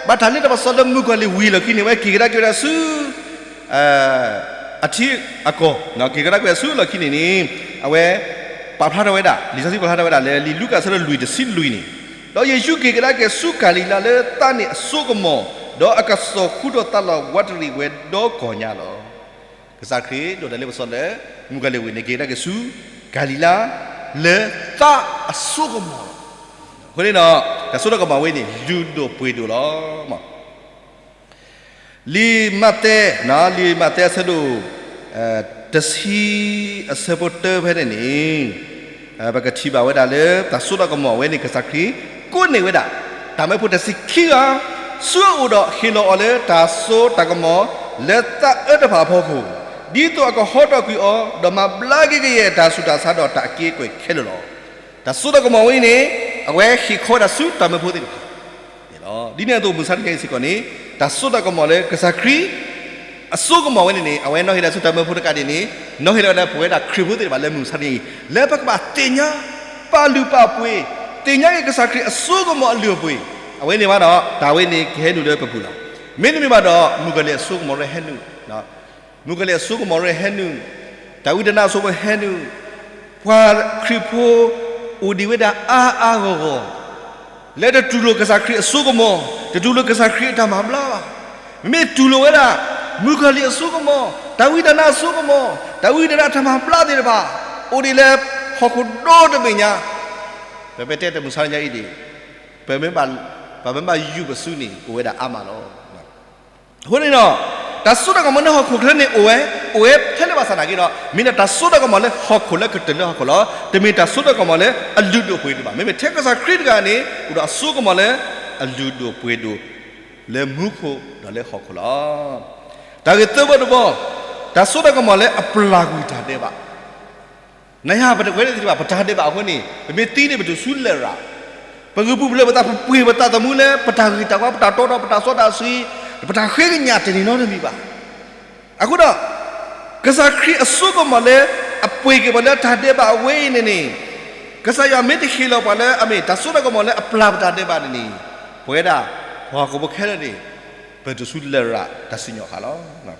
ဘၣ်တၢ်လ့တၢ်ပစီလၢမုၣ်ကီၤလံၢ်ဝံၤအလီၢ်ခံန့ၣ် အဝဲက့ၤကဒါက့ၤဝဲဒၣ်ဆူ အထံအကီၢ်, က့ၤကဒါက့ၤဆူအလီၢ်ခံန့ၣ်န့ၣ် အဝဲ ပာ်ဖျါထီၣ်ဝဲဒၣ်, လံာ်စီဆှံပာ်ဖျါထီၣ်ဝဲဒၣ်လၢ လံာ်လူၤကၣ်အဆၢဒိၣ်လွံၢ်တဆံလွံၢ်န့ၣ်, ဒီးယ့ၣ်ၡူးက့ၤကဒါက့ၤဆူကၤလံၤလါလၢသးန့ၣ်အစိကမီၤ, ဒီးအကစီၣ်ဃုထီၣ်သးလီၤဝးတရံးဝဲဒီးကီၢ်ညါလီၤ. ကစၢ်ခရံာ်ဒိးတၢ်လ့ပစီလၢ မုၣ်ကီၤလံၢ်ဝံၤန့ၣ် က့ၤကဒါက့ၤဆူ ကၤလံၤလါ လၢသးအစိကမီၤလီၤ. အဃိန့ၣ်ဒီး တၢ်စိတၢ်ကမီၤဝဲန့ၣ် လုၢ်ဒိၣ်ပှ့ၤဒိၣ်လီၤ. လံာ်မးသဲ, လံာ်မးသဲအဆၢဒိၣ် တဆံ အဆၢဖိတၢဖဲန့ၣ်န့ၣ် ပကထံၣ်ဘၣ်ဝဲဒၣ်လၢ တၢ်စိတၢ်ကမီၤဝဲန့ၣ် ကစၢ်ခရံာ် ကိးန့ၢ်ဝဲဒၣ် တၢ်မၢဖိတဆံခံဂၤ ဆူအအိၣ်ဒီးဟ့ၣ်လီၤအီၤလၢတၢ်စိတၢ်ကမီၤ လၢသးအၢတဖၣ်အဖီခိၣ်, ဒ်သိးအကဟီထီၣ်ကွံာ်အီၤ, ဒီးမၤဘျါက့ၤကယဲၢ်တၢ်ဆူးတၢ်ဆါဒီးတၢ်အက့အကွဲၢ်ခဲလၢာ်လီၤ. တၢ်စိတၢ်ကမီၤဝဲန့ၣ် အဝဲဟ့ၣ်ခီဝဲဒၣ်ဆူတၢ်မၢဖိသ့ၣ်တဖၣ် ဒ်န့ၣ်အသိးမုၢ်ဆါတနံၤအံၤစ့ၢ်ကီးန့ၣ် တၢ်စိတၢ်ကမီၤလၢကစၢ်ခရံာ် အစိကမီၤဝဲန့ၣ်န့ၣ် အဝဲနီၤဟ့ၣ်လီၤဆူတၢ်မၢဖိတကးဒံးန့ၣ် နီၤဟ့ၣ်လီၤဝဲဒၣ်ပဝဲဒၣ်ခရံာ်ဖိသ့ၣ်တဖၣ်လၢမုၢ်ဆါတနံၤအံၤ လၢပကဘၣ်သ့ၣ်ညါ ပာ်လုၢ်ပာ်ပှ့ၤ သ့ၣ်ညါက့ၤကစၢ်ခရံာ်အစိကမီၤအလုၢ်အပှ့ၤ အဝဲန့ၣ်ဘၣ်ဒီး တၢ်ဝဲန့ၣ်ကဟဲနုာ်လၢပပူၤလီၤ. မ့တမ့ၢ်ဘၣ်ဒီး မုၣ်ကီၤလံၢ်အစိကမီၤရၢဟဲနုာ် မုၣ်ကီၤလံၢ်အစိကမီၤရၢဟဲနုာ်, တၢ်ဝံတၢ်နါအစိကမီၤဟဲနုာ်, ပှၤခရံာ်ဖိ အိၣ်ဒံးဝဲဒၣ်အါအါဂီၢ်ဂီၢ် လၢတတူၢ်လိာ်ကစၢ်ခရံာ်အစိကမီၤ, တတူၢ်လိာ်ကစၢ်ခရံာ်အတၢ်မၤဘျါဘၣ်. မ့မ့ၢ်တူၢ်လိာ်ဝဲဒၣ် မုၣ်ကီၤလံၢ်အစိကမီၤ, တၢ်ဝံတၢ်နါအစိကမီၤ, တၢ်ဝံတၢ်နါတၢ်မၤဘျါသ့ၣ်တဖၣ် အိၣ်ဒံးလၢဟီၣ်ခိၣ်ဒီတဘ့ၣ်ညါ, ပမ့ၢ်တဲတမုၢ်ဆါတနံၤအံၤဒ် ပမ့ၢ်ဘၣ် ပမ့ၢ်ဘၣ်ယူၢ်ပစုန့ၣ် အိၣ်ဝဲဒၣ်အါမးလီၤ. အဃိန့ၣ်ဒီး တၢ်စိတၢ်ကမီၤလၢဟီၣ်ခိၣ်ချၢန့ၣ်အိၣ်ဝဲ, အိၣ်ဝဲထဲလၢဘၣ်ဆၣ်သနာ်က့ဒီး မ့ၢ်ဒၣ်တၢ်စိတၢ်ကမီၤလၢဟီၣ်ခိၣ်လၢကတၢၢ်လၢဟီၣ်ခိၣ်လီၤ. တမ့ၢ်တၢ်စိတၢ်ကမီၤလၢအလုၢ်ဒိၣ်ပှ့ၤဒိၣ်ဘၣ်. မ့မ့ၢ်ထဲကစၢ်ခရံာ်တဂၤန့ၣ် အိၣ်ဒီးအစိကမီၤလၢအလုၢ်ဒိၣ်ပှ့ၤဒိၣ် လၢမူခိၣ်ဒီးလၢဟီၣ်ခိၣ်လီၤ. တၢ်ဂ့ၢ်သၢဘီတဘီ, တၢ်စိတၢ်ကမီၤလၢအပျၢ်ကွံာ်တၢ်ဒဲးဘး နယၤပတဝဲန့ၣ်သ့ၣ်တဖၣ် ပတၢ်ဒဲးဘးအဃိန့ၣ် ပမ့ၢ်သံန့ၣ် ပတုၤဆူလရာ်, ပဂုာ်ပူၤဖျဲးပသး ပပှ့ၤပသးသမူလၢ ပတၢ်ဂံၢ်တၢ်ဘါ ပတၢ်တီဒီး ပတၢ်စီတၢ်ဆှံ, ပတၢ်ဃ့ကညးတန့ၢ်နီတမံၤဘၣ်. အဃိဒီး ကစၢ်ခရံာ်အစိကမီၤလၢ အပှ့ၤက့ၤပှၤလၢတၢ်ဒဲးဘးအဝဲအံၤန့ၣ်န့ၣ် ကစၢ်ယွၤမ့ၢ်တဟ့ၣ်လီၤပှၤလၢအမ့ၢ်တၢ်စိတၢ်ကမီၤလၢအပျၢ်ပတၢ်ဒဲးဘးန့ၣ်န့ၣ် ပဝဲဒၣ် ပှၤဟီၣ်ခိၣ်ဖိခဲလၢာ်န့ၣ် ပတုၤဆူလရာ်တၢ်စံၣ်ညီၣ်ဃာ်လီၤ. လံာ်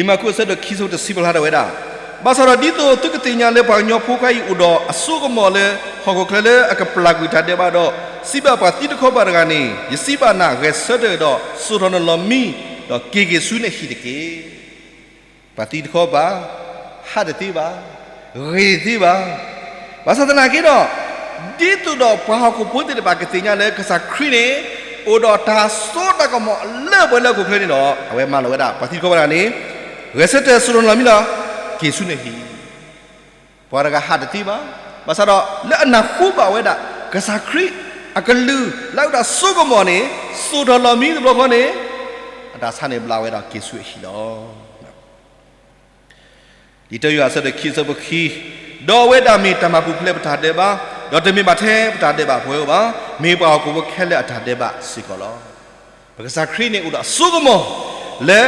မၢ်ကူးအဆၢဒိၣ်ခံဆၢဖိတဆံပာ်ဖျါထီၣ်ဝဲဒၣ်, ဘၣ်ဆၣ်ဒီးဒ်သိးသုကသ့ၣ်ညါလၢပှၤကညီဖိခွါအံၤအိၣ်ဒီးအစိကမီၤလၢ ဟီၣ်ခိၣ်ချၢလၢအကပျၢ်ကွံာ်တၢ်ဒဲးဘးဒီး စံးဘၣ်ပှၤသံတခီပၤတဂၤန့ၣ်, ယစံးဘၣ်နၤ, ဂဲၤဆၢထၢၣ်ဒီး စိာ်ထီၣ်နလီၢ်မံ, ဒီးက့ၤက့ၤဆူနဟံၣ်တက့ၢ်. ပှၤသံတခီပၤ, ဟးတသ့ဘၣ်, ဂ့ၤတသ့ဘၣ်. ဘၣ်ဆၣ်သနာ်က့ဒီး, ဒ်သိးဒီးပှၤဟီၣ်ခိၣ်ဖိသ့ၣ်တဖၣ်ကသ့ၣ်ညါလၢကစၢ်ခရံာ်န့ၣ် အိၣ်ဒီးတၢ်စိတၢ်ကမီၤလၢပှဲၤလၢဟီၣ်ခိၣ်ချၢန့ၣ်ဒီး အဝဲမၢလီၤဝဲဒၣ် ပှၤသံတခီပၤတဂၤန့ၣ်, ဂဲၤဆၢထၢၣ်စိာ်ထီၣ်နလီၢ်မံလီၤ, က့ၤဆူနဟံၣ် ပှၤတဂၤဟးတသ့ဘၣ်. ဘၣ်ဆၣ်ဒီး လၢအနၢ်ဟူဘၣ်ဝဲဒၣ် ကစၢ်ခရံာ်အကလုၢ် လၢအဝဲဒၣ်စိကမီၤန့ၣ် စိာ်ထီၣ်လီၢ်မံတဘျီဃီန့ၣ်, အတၢ်ဆါန့ၣ်ဘျါဝဲဒီးက့ၤဆူအဟံၣ်လီၤ. လံာ်တၢယိၤဟၣ်အဆၢဒိၣ်ခံအဆၢဖိခံ, ဒီးအဝဲဒၣ်မ့ၢ်တၢ်မၤပူၤဖျဲးပတၢ်ဒဲးဘး, ဒီးတမ့ၢ်ဘၣ်ထဲပတၢ်ဒဲးဘးပဝဲဧိၤဘၣ်, မ့ၢ်ပှၤဟီၣ်ခိၣ်ဖိခဲလၢာ်အတၢ်ဒဲးဘးစ့ၢ်ကီးလီၤ. ပကစၢ်ခရံာ်န့ၣ်အိၣ်ဒီးအစိကမီၤ လၢ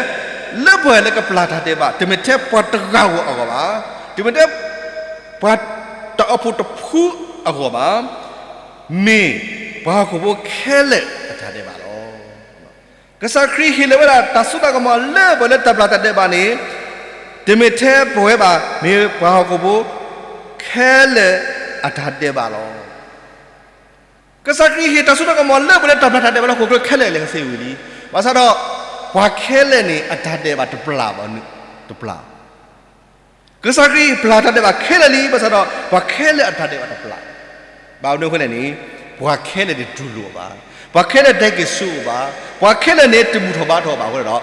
လၢပှၤလၢကပျၢ်တၢ်ဒဲးဘး, တမ့ၢ်ထဲပှၤတဂၤဧိၤအဂီၢ်ဘၣ်, တမ့ၢ်ထဲ ပှၤတၢ်အိၣ်ဖှိၣ်တဖုအဂီၢ်ဘၣ်, မ့ၢ်ပှၤဟီၣ်ခိၣ်ဖိခဲလၢာ်အတၢ်ဒဲးဘးလီၤ. ကစၢ်ခရံာ်ဟ့ၣ်လီၤဝဲဒၣ်တၢ်စိတၢ်ကမီၤလၢပှဲၤလၢတၢ်ပျၢ်တၢ်ဒဲးဘးန့ၣ်, တမ့ၢ်ထဲပဝဲဘၣ်, မ့ၢ်ပှၤဟီၣ်ခိၣ်ဖိခဲလၢာ်အတၢ်ဒဲးဘးလီၤ. ကစၢ်ခရံာ်ဟ့ၣ်တၢ်စိတၢ်ကမီၤလၢပှဲၤလၢတၢ်ပျၢ်တၢ်ဒဲးဘးလၢဟီၣ်ခိၣ်ချၢခဲလၢာ်အလဲၤကစ့ဝံၤလံ. ဘၣ်ဆၣ်ဒီး ပှၤခဲလၢာ်န့ၣ် အတၢ်ဒဲးဘးတပျၢ်ဘၣ်, တပျၢ် ကစၢ်ခရံာ်ပျၢ်တၢ်ဒဲးဘးခဲလၢာ်လံ, ဘၣ်ဆၣ်ဒီး ပှၤခဲလၢာ်အတၢ်ဒဲးဘးတပျၢ်. ဘၣ်မနုၤအဃိလဲၣ်န့ၣ်, ပှၤခဲလၢာ်န့ၣ်တူၢ်လိာ်အီၤဘၣ်, ပှၤခဲလၢာ်တဲက့ၤဆူအီၤဘၣ်, ပှၤခဲလၢာ်န့ၣ်တဘူၣ်ထီၣ်ဘါထီၣ်ဘၣ်အဃိဒီး,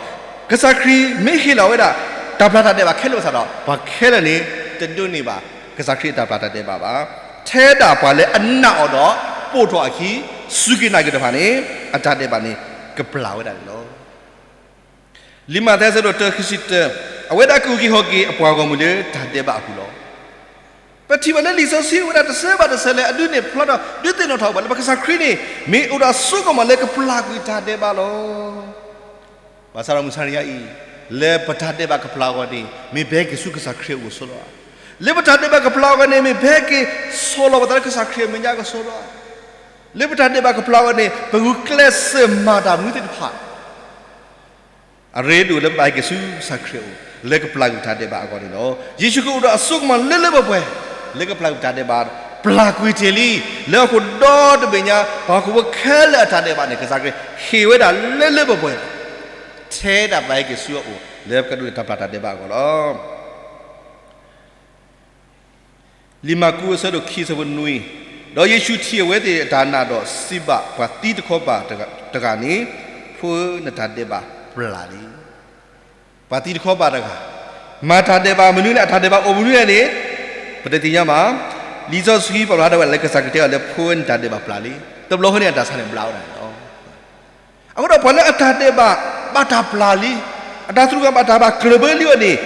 ကစၢ်ခရံာ်မ့ၢ်ဟ့ၣ်လီၤဝဲဒၣ် တၢ်ပျၢ်တၢ်ဒဲးဘးခဲလၢာ်ဘၣ်ဆၣ်ဒီး ပှၤခဲလၢာ်န့ၣ် တဒိးန့ၢ်ဘၣ် ကစၢ်ခရံာ်အတၢ်ပျၢ်တၢ်ဒဲးဘးဘၣ်. ထဲဒၣ်ပှၤလၢအနာ်အီၤဒီး ပိာ်ထီၣ်အခံ စူၢ်က့ၤနာ်က့ၤတဖၣ်န့ၣ် အတၢ်ဒဲးဘးန့ၣ် ကပျၢ်ဝဲဒၣ်န့ၣ်လီၤ. လံာ်မးသဲအဆၢဒိၣ်တၢ ခံဆံတၢ, အဝဲဒၣ်ကအုၣ်က့ၤခီၣ်က့ၤအပှၤဂီၢ်မုၢ်လၢတၢ်ဒဲးဘးအပူၤလီၤ. ပထံၣ်ဘၣ်လၢလံာ်စီဆှံအိၣ်ဝဲဒၣ်တဆၢဘၣ်တဆၢလၢအဒုးနဲၣ်ဖျါထီၣ် ဒုးသ့ၣ်နီၣ်ထီၣ်ဘၣ်လၢပကစၢ်ခရံာ်န့ၣ် မ့ၢ်အိၣ်ဒီးအစိကမီၤလၢကပျၢ်ကွံာ်တၢ်ဒဲးဘးလီၤ. ဘၣ်ဆၣ်ဒီးမုၢ်ဆါတနံၤအံၤ လၢပတၢ်ဒဲးဘးကပျၢ်အဂီၢ်န့ၣ် မ့ၢ်ပဟဲက့ၤဆူကစၢ်ခရံာ်အအိၣ်ဆိလီၤဧါ. လၢပတၢ်ဒဲးဘးကပျၢ်အဂီၢ်န့ၣ် မ့ၢ်ပဟဲက့ၤဆီၣ်လီၤပသးလၢကစၢ်ခရံာ်အမဲာ်ညါကဆိလီၤဧါ. လၢပတၢ်ဒဲးဘးကပျၢ်အဂီၢ်န့ၣ် ပဂုာ်ကျဲးစၢးမၤတၢ်မနုၤသ့ၣ်တဖၣ် အရ့ဒိၣ်လၢပဘၣ်ဟဲက့ၤဆူကစၢ်ခရံာ်အအိၣ် လၢကပျၢ်ကွံာ်တၢ်ဒဲးဘးအဂီၢ်န့ၣ်လီၤ. ယ့ၣ်ၡူးခရံာ်အိၣ်ဒီးအစိကမီၤလၢလၢပှဲၤပှဲၤ လၢကပျၢ်ကွံာ်တၢ်ဒဲးဘး, ပျၢ်ကွံာ်တ့ၢ်လံ, လၢဟီၣ်ခိၣ်ဒီတဘ့ၣ်ညါ ပှၤဟီၣ်ခိၣ်ဖိခဲလၢာ်အတၢ်ဒဲးဘးန့ၣ် ကစၢ်ခရံာ်ဟ့ၣ်ဝဲဒၣ်လၢလၢပှဲၤပှဲၤလီၤ. ထဲဒၣ်ပဟဲက့ၤဆူအအိၣ် လၢပကဒိးန့ၢ်တၢ်ပျၢ်တၢ်ဒဲးဘးအဂီၢ်လီၤ. လံာ်မၢ်ကူးအဆၢဒိၣ်ခံအဆၢဖိနွံ, ဒီးယ့ၣ်ၡူးထံၣ်အဝဲသ့ၣ်အတၢ်နာ်ဒီးစံးဘၣ်ပှၤသံတခီပၤတဂၤန့ၣ်, ဖိဧၢ, နတၢ်ဒဲးဘးပျၢ်လံ. ပှၤသံတခီပၤတဂၤ မၤတၢ်ဒဲးဘးမနုၤလဲၣ်, အတၢ်ဒဲးဘးအိၣ်မနုၤလဲၣ်န့ၣ် ပတသ့ၣ်ညါဘၣ်. လံာ်စီဆှံပာ်ဖျါထီၣ်ဝဲဒၣ်လၢကစၢ်ခရံာ်တဲအီၤလၢ ဖိဧၢ, နတၢ်ဒဲးဘးပျၢ်လံ. တဘျီဃီန့ၣ် အတၢ်ဆါန့ၣ်ဘျါဝဲဒၣ်န့ၣ်လီၤ. အဃိဒီးပှၤလၢအတၢ်ဒဲးဘးဘၣ်တၢ်ပျၢ်လံ, အတၢ်သရူးကမၣ်ဘၣ်တၢ်ဘၣ်ကျၢၢ်ဘၢလံအီၤန့ၣ်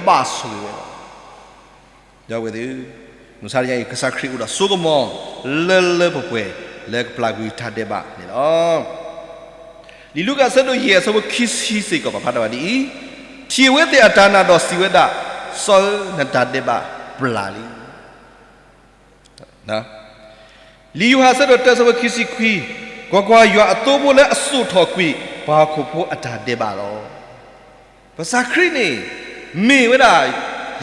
ဘၣ်ဆိၣ်ဂ့ၤဝဲလီၤ. ဒီပုၢ်ဝဲၢ်သ့ၣ်ဧၢ, မုၢ်ဆါတနံၤအံၤ ကစၢ်ခရံာ်အိၣ်ဒီးစိကမီၤ လၢလၢပှဲၤပှဲၤ လၢကပျၢ်ကွံာ်တၢ်ဒဲးဘးန့ၣ်လီၤ. လံာ်လူၤကၣ်အဆၢဒိၣ်ယဲၢ်အဆၢဖိခံဆံစ့ၢ်ကီး ပာ်ဖျါထီၣ်ဝဲဒ်အံၤ, ထံၣ်အဝဲသ့ၣ်အတၢ်နာ်ဒီးစံးဝဲဒၣ်, စီၤဧၢ, နတၢ်ဒဲးဘးပျၢ်လံ. လံာ်ယိၤဟၣ်အဆၢဒိၣ်တၢအဆၢဖိခံဆံခွံ, ကွၢ်ကွၢ်, ယွၤအသိဖိလၢအစိာ်ထီၣ်ကွံာ် ပှၤဟီၣ်ခိၣ်ဖိအတၢ်ဒဲးဘးလီၤ. ကစၢ်ခရံာ်န့ၣ် မ့ၢ်ဝဲဒၣ်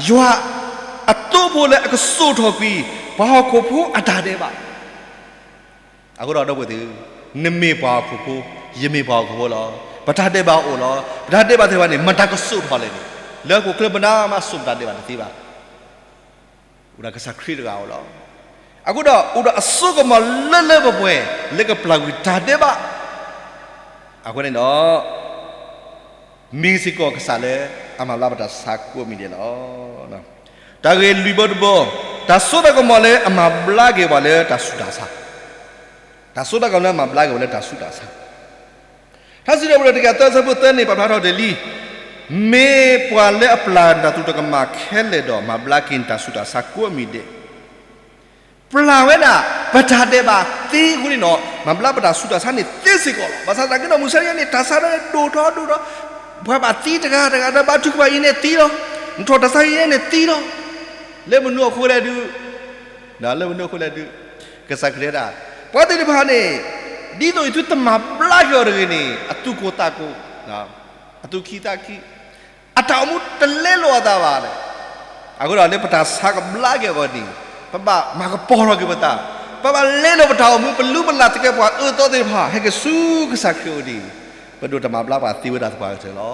ယွၤအသိဖိလၢအကစိာ်ထီၣ်ကွံာ် ပှၤဟီၣ်ခိၣ်ဖိအတၢ်ဒဲးဘး. အဃိဒီး ဒီပုၢ်ဝဲၢ်သ့ၣ်ဧၢ, နမ့ၢ်ပှၤဟီၣ်ခိၣ်ဖိ, ယမ့ၢ်ပှၤဟီၣ်ခိၣ်ဖိလီၤ. ပတၢ်ဒဲးဘးအိၣ်လီၤ. ပတၢ်ဒဲးဘးသ့ၣ်တဖၣ်န့ၣ် မတၤကစိာ်ထီၣ်လဲၣ်န့ၣ်, လၢဟီၣ်ခိၣ်ချၢမနုၤမးစိာ်ပတၢ်ဒဲးဘးတသ့ဘၣ်. အိၣ်ဒီးကစၢ်ခရံာ်တဂၤဧိၤလီၤ. အဃိဒီး အိၣ်ဒီးအစိကမီၤလၢလၢပှဲၤပှဲၤ လၢကပျၢ်ကွံာ်တၢ်ဒဲးဘး. အဃိန့ၣ်ဒီး မ့ၢ်စ့ၢ်ကီးကစၢ်လၢအမၤဘျါပတၢ်ဆါကိးမံၤဒဲးလီၤ. တၢ်ဂ့ၢ်လွံၢ်ဘီတဘီ, တၢ်စိတၢ်ကမီၤလၢအမၤဘျါက့ၤပှၤလၢတၢ်ဆူးတၢ်ဆါ, တၢ်စိတၢ်ကမီၤလၢအမၤဘျါက့ၤပှၤလၢတၢ်ဆူးတၢ်ဆါ ထါစံးထီၣ်ပတြၢၤတကယၤသၢအဆၢဖိသၢန့ၣ် ပာ်ဖျါထီၣ်ဒ်အံၤ, မ့ၢ်ပှၤလၢအပျၢ်နတၢ်သရူးကမၣ်ခဲလၢာ်ဒီး မၤဘျါက့ၤနတၢ်ဆူးတၢ်ဆါကိးမံၤဒဲး, ပျၢ်ဝဲဒၣ် ပတၢ်ဒဲးဘးသ့အဃိန့ၣ်ဒီး မၤဘျါပတၢ်ဆူးတၢ်ဆါန့ၣ်သ့စ့ၢ်ကီးလီၤ. ဘၣ်ဆၣ်သနာ်က့ဒီး မုၢ်ဆါတနံၤအံၤန့ၣ် တၢ်ဆါဒ်န့ၣ်ဒိၣ်ထီၣ်ဒိၣ်ထီၣ်, ပှၤဘၣ်သံတဂၤတဂၤဒီး ဘါထုကဖၣ်အံၤန့ၣ်သံလီၤ, နထီၣ်တၢ်ဆါအံၤန့ၣ်သံလီၤ, လၢမနုၤအဃိလဲၣ်ဒုး လၢမနုၤအဃိလဲၣ်ဒုး, ကစၢ်ခရံာ်တဲဒၣ်, ပှၤသ့ၣ်တဖၣ်န့ၣ် ဒ်သိးအံၤသုတမၤဘျါက့ၤအီၤတဂ့ၤန့ၣ် အသူၣ်ကိၢ်သးကိၢ်, အသူၣ်ခံသးခံ, အတၢ်အိၣ်မူတလဲလိာ်အသးဘၣ်န့ၣ်, အဃိဒီးလၢပတၢ်ဆါကဘျါက့ၤအဂီၢ်န့ၣ် ပဘၣ်မၤကပီၤထီၣ်က့ၤပသး, ပဘၣ်လဲလိာ်ပတၢ်အိၣ်မူ ပလူပလၢ်သကဲးပဝးအၢသီသ့ၣ်တဖၣ် ဟဲက့ၤဆူကစၢ်ခရံာ်အအိၣ်ဒ်အံၤ, ပဒိၣ်တၢ်မၤဘျါပှၤသ့ဝဲဒၣ်သပှၢ်ကတၢၢ်လီၤ. လံာ်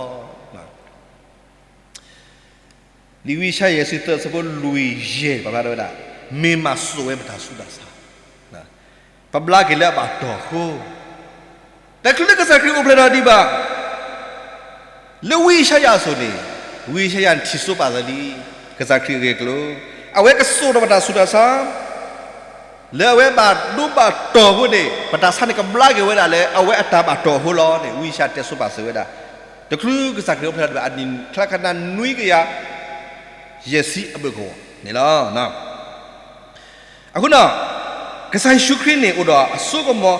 ဝံယၡါယၤ ယဲၢ်ဆံသၢ အဆၢဖိလွံၢ်ယဲၢ် ပာ်ဖျါထီၣ်ဝဲဒၣ်, မ့ၢ်မၤစိာ်ဝဲပတၢ်ဆူးတၢ်ဆါ, ပဘျါက့ၤလၢအဘၣ်တီၢ်အဃိ, တချုးလၢကစၢ်ခရံာ်အိၣ်ဖျဲၣ်ထီၣ်ဒံးဘၣ် လၢဝံယၡါယၤအစိၤန့ၣ်, ဝံယၡါယၤန့ၣ်ထံၣ်စိပာ်စၢၤလံ ကစၢ်ခရံာ်အဂ့ၢ်အကျိၤ, အဝဲကစိာ်ထီၣ်ပတၢ်ဆူးတၢ်ဆါ လၢအဝဲဘၣ်ဒိဘၣ်တီၢ်အဃိန့ၣ် ပတၢ်ဆါန့ၣ်ကဘျါက့ၤဝဲဒၣ်လၢအဝဲအတၢ်ဘၣ်တီၢ်အဃိလီၤန့ၣ် ဝံယၡါယၤတဲစိပာ်စၢၤဝဲဒၣ်, တချုးကစၢ်ခရံာ်အိၣ်ဖျဲၣ်ထီၣ်ဒံးဘၣ် အနံၣ်ချါကနါနွံကယၤ ယဲၢ်ဆံအဘၢၣ်ကဝီၤန့ၣ်လီၤ. အဃိဒီး ကစၢ်ယ့ၣ်ၡူးခရံာ်န့ၣ် အိၣ်ဒီးအစိကမီၤ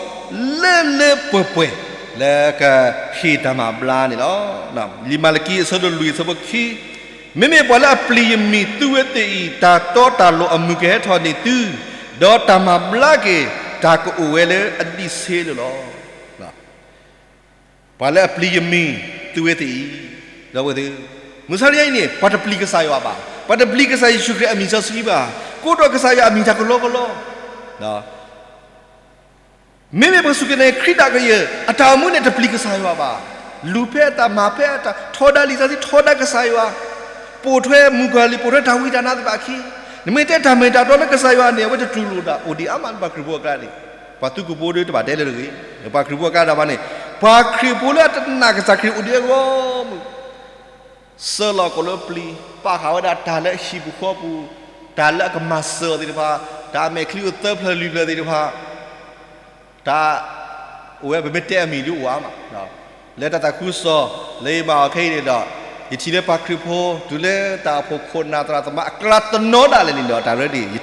လၢလၢပှဲၤပှဲၤ လၢကဟ့ၣ်တၢ်မၤဘျါန့ၣ်လီၤ. လံာ်မၤလကံအဆၢဒိၣ်လွံၢ်အဆၢဖိခံ, မ့မ့ၢ်ပှၤလၢအပျံၤယမံၤသုဝဲသ့ၣ်အံၤ တၢ်တီတၢ်လိၤအမုၢ်ကဟဲထီၣ်န့ၢ်သု, ဒီးတၢ်မၤဘျါက့ၤတၢ်ကအိၣ်ဝဲလၢအဒံးဆ့လၢာ်လီၤ. ပှၤလၢအပျံၤယမံၤသုဝဲသ့ၣ်အံၤ, ဒီပုၢ်ဝဲၢ်သ့ၣ်, မုၢ်ဆါတနံၤအံၤန့ၣ် ပှၤတပျံၤကစၢ်ယွၤဘၣ်, ပှၤတပျံၤကစၢ်ယ့ၣ်ၡူးခရံာ်အမံၤစီဆှံဘၣ်, ကိးထီၣ်ကစၢ်ယွၤအမံၤတၢ်ကလီကလီ မ့မ့ၢ်ပှၤစူၢ်က့ၤနာ်က့ၤခရံာ်တၢ်ကယၢၢ် အတၢ်အိၣ်မူန့ၣ် တပျံၤကစၢ်ယွၤဘၣ်. လူၤဖဲအတၢ်မၤဖဲအတၢ် ထီဒါလံာ်စီဆှံ ထီဒါကစၢ်ယွၤ, ပိာ်ထွဲမုၣ်ကီၤလံၢ် ပိာ်ထွဲတၢ်ဝံတၢ်နါသ့ၣ်တဖၣ်အခံ, နမ့ၢ်တဲတၢ်မ့ၢ်တၢ်တီလၢကစၢ်ယွၤန့ၣ် အဝဲတတူၢ်လိာ်ဒၣ်အိၣ်ဒံးအါမးလၢပှၤခရံာ်ဖိအကျါန့ၣ်, ပှၤသုးကပိၤဒီးတဘၣ်တဲလၢတဂ့ၤ, ပှၤခရံာ်ဖိအကျါဒၣ်ဘၣ်န့ၣ်, ပှၤခရံာ်ဖိလၢအတနာ်ကစၢ်ခရံာ်အိၣ်ဒံးအဂီၢ်မုၢ် စၢလီၤကိးလၢပျံၤ, ပာ်ဃာ်ဝဲဒၣ်တၢ်လၢအဟံၣ်ပူၤဃီပူၤ, တၢ်လၢအကမၤစၢၤအီၤသ့ၣ်တဖၣ်, တၢ်အမဲာ်ချံအိၣ်သၢဖျၢၣ်လွံၢ်ဖျၢၣ်သ့ၣ်တဖၣ်, တၢ် အိၣ်ဝဲပမ့ၢ်တဲအမံၤဒုးအိၣ်အါမး, လၢတၢ်သးခုကစီၣ် လၢယမၤအီၤခဲအံၤန့ၣ်ဒီး, ယထံၣ်လၢပှၤခရံာ်ဖိ တုၤလၢတၢ်အိၣ်ဖှိၣ်ခိၣ်နၢ်သရၣ်သမါအကျါတနီၤဒၣ်လဲာ်န့ၣ်ဒီး တၢ်ရၢဒ်အံၤ ယထံၣ်, ဒီးယ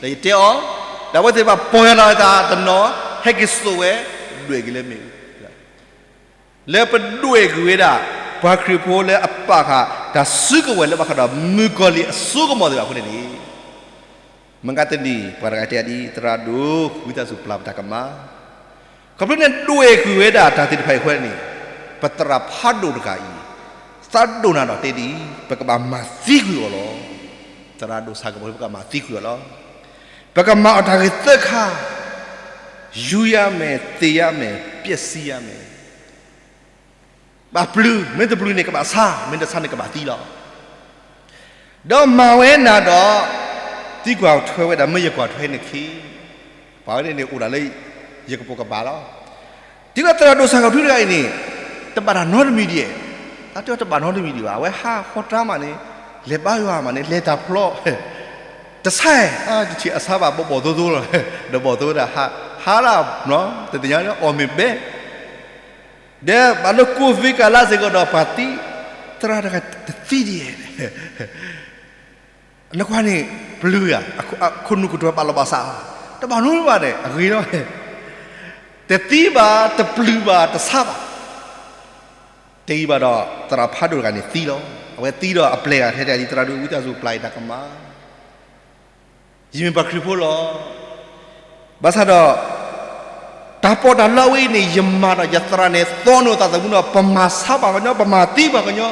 တဲအီၤ, ဒီးအဝဲသ့ၣ်တဖၣ်ပီၢ်ယၢ်လီၤအသးတနီၤ, ဟဲက့ၤစိာ်ဝဲ, ဒွဲၣ်က့ၤလၢမ့ၣ်အူ လၢပဒွဲၣ်ကွံာ်ဝဲဒၣ် ပှၤခရံာ်ဖိလၢအပာ်ဃာ်တၢ်စုကဝဲၤလၢဘၣ်ဃးဒီးမုၣ်ကီၤလံၢ်အစိကမီၤသ့ၣ်တဖၣ်အဃိန့ၣ်န့ၣ်, မ့ၢ်ဂ့ၤတနံၤ ပှၤတဂၤတဲဒ်အံၤ, သရၣ်ဒိၣ် ဝံသးစူၤပျၢ်ပတၢ်ကမၣ်, ခီဖျိန့ၣ်ဒွဲၣ်ကွံာ်ဝဲဒၣ်တၢ်သ့ၣ်တဖၣ်အံၤအဃိန့ၣ်, ပသရၣ်ဖးဒိၣ်တဂၤအံၤ သးဒိၣ်နၤဒီးတဲဒ်အံၤ, ပကဘၣ်မၤသံကွံာ်အီၤလီၤ. သရၣ်ဒိၣ်စ့ၢ်ကီး ပကဘၣ်မၤသံကွံာ်အီၤလီၤ. ပကမၤအီၤတၢ်ဂ့ၤသၢခါ, ယူၤယၤမဲာ်, သ့ၣ်ယၤမဲာ်, ပျဲၢ်စံယၤမဲာ် ဘၣ်ပျုၤ, မ့ၢ်တပျုၤန့ၣ်ကဘၣ်ဆါ, မ့ၢ်တဆါန့ၣ်ကဘၣ်သံလီၤ. ဒီးမၤဝဲနၤဒီး သံကွၢ်ထွဲဝဲဒၣ် မ့ၢ်ယကွၢ်ထွဲနခံ, ပှၤဝဲန့ၣ်န့ၣ်အိၣ်ဒၣ်လၢ ယကပိာ်ကပၤလီၤ. တုၤလၢသရၣ်ဒိၣ်စ့ၢ်ကီး ထူတဂၤအံၤန့ၣ် တဘၣ်တၢ်နီတမံၤဒံး, တၢ်တဲတဘၣ်နီတမံၤဒံးဘၣ်, အဝဲဟးဃီတၢ်မးန့ၣ်, လဲၤဘါယွၤမးန့ၣ်, လဲၤတၢ်ဖျီ တဆါ, တဆံးအဆါဘၣ် ဘီၣ်ဘီၣ်သိသိလီၤ, ဒီးဘီၣ်သိဝဲဒၣ် ဟါလၢ တသ့ၣ်ညါအီၣ်မ့ၢ်ဘဲ ဒီးဘၣ်လၢကိးဝ့ကၤလါစ့ၢ်ကီးဒီး ပှၤသံ, သရၣ်တဂၤတသံဒံး, နကွၢ်န့ၣ် ပျုၤဧါ, ခိၣ်နူာ်ကတၢၢ်ပာ်လီၤဘၣ်စး, တဘၣ်နီတမံၤဘၣ်န့ၣ် အဂ့ၤလီၤ, တသံဘၣ်, တပျုၤဘၣ်, တဆါဘၣ်, တအံၤဘၣ်ဒီး သရၣ်ဖးဒိၣ်တဂၤန့ၣ်သံလီၤ. အဝဲသံဒီးအပျဲၢ်တဂၤထဲတဂၤ ဒ်သရၣ်ဒိၣ်ဝံသးစူၤပျၢ်အံၤတၢ်ကမၣ် ယမ့ၢ်ပှၤခရံာ်ဖိလီၤ. ဘၣ်ဆၣ်ဒီး တၢ်ပီးတၢ်လီအဝဲအံၤန့ၣ် ယမၤဒီးယသရၣ်န့ၣ် သီနုာ်သးသမူဒီး ပမၤဆါပှၤကညီ, ပမၤသံပှၤကညီ,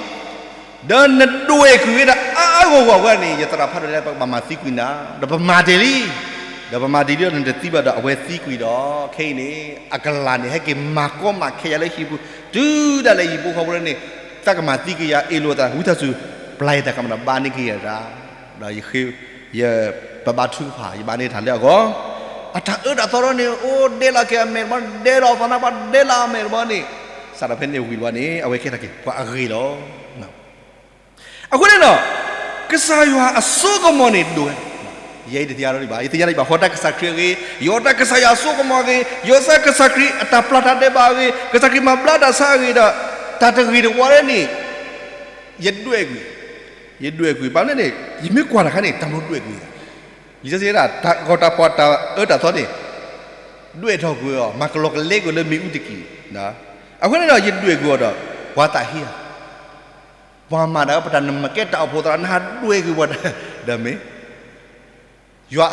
ဒီးနဒွဲၣ်ကွံာ်ဝဲဒၣ်အါအါဂီၢ်ဂီၢ်ဝဲန့ၣ် ယသရၣ်ဖးဒိၣ်လၢပကဘၣ်မၤသံကွံာ်နၤ, ဒီးပမၤတ့ၢ်လံ, ဒီးပမၤတ့ၢ်လံဒီးနတသံဘၣ်ဒီးအဝဲသံကွံာ်ဒီး ခဲအံၤန့ၣ် အကလၤန့ၣ် ဟဲက့ၤမၤကီမၤခဲယၤလၢဟံၣ်ပူၤ, တုၤဒၣ်လဲာ်ဟံၣ်ဖိဃီဖိန့ၣ် သးကမၤသံက့ၤယၤ အ့ၣ်လိာ်သး ဝံသးစူၤ ပျၢ်ယတၢ်ကမၣ်ဒီး ဘါန့ၢ်က့ၤယၤတၢ် ဒီးယဃ့, ယ, ပဘါထုကဖၣ် ယဘါန့ၢ်တၢ်လၢအဂီၢ်, အတၢ်အၢတၢ်သီထီၣ်န့ၣ် အိၣ်ဒဲးလီၤက့ၤအမဲာ်တဘီန့ၣ် ဒဲးလီၤသးနါပှၤ ဒဲးလီၤအမဲာ်တဘီန့ၣ်, စးထီၣ်ဖဲန့ၣ်ဝံၤတဘီန့ၣ် အဝဲကဲထီၣ်က့ၤပှၤအဂ့ၤလီၤ. အဃိန့ၣ်ဒီး ကစၢ်ယွၤအစိကမီၤန့ၣ်ဒိၣ်ဝဲ, ယဲအံၤတသ့ၣ်ညါလီၤဒံးဘၣ်, ယသ့ၣ်ညါလၢယဘၣ်ဟီတၢ်ကစၢ်ခရံာ်အဂ့ၢ်, ယီၣ်တၢ်ကစၢ်ယွၤအစိကမီၤအဂ့ၢ်, ယီၣ်စၢ်ကစၢ်ခရံာ်အတၢ်ပျၢ်တၢ်ဒဲးဘးအဂ့ၢ်, ကစၢ်ခရံာ်မၤဘျါတၢ်ဆါအဂ့ၢ်ဒီး တၢ်တဂ့ၤတဝါလၢန့ၣ် ယဒွဲၣ်ကွံာ်, ယဒွဲၣ်ကွံာ် ဘၣ်မနုၤန့ၣ် ယမ့ၢ်ကွၢ်တၢ်ခါန့ၣ် တၢ်မ့ၢ်ဒွဲၣ်ကွံာ်, လံာ်စီဆှံဒၣ် တၢ်ဂီၤတၢ်ဖီၣ်တၢ်အၢတၢ်သီန့ၣ် ဒွဲၣ်ထီၣ်ကွံာ်အီၤ မၤကလီကလဲကွံာ်လၢမ့ၣ်အူတက့ၢ်, အဃိန့ၣ်ဒီး ယဒွဲၣ်ကွံာ်အီၤဒီး ပှၤသးဟ့ဧါ, ပှၤမၤတၢ်အၢပတၢ်နမၤကဲတၢ်အိၣ်ဖှိၣ်သရၣ် နဟးဒွဲၣ်ကွံာ်ပှၤတၢ်, ဒီးမ့ၢ် ယွၤ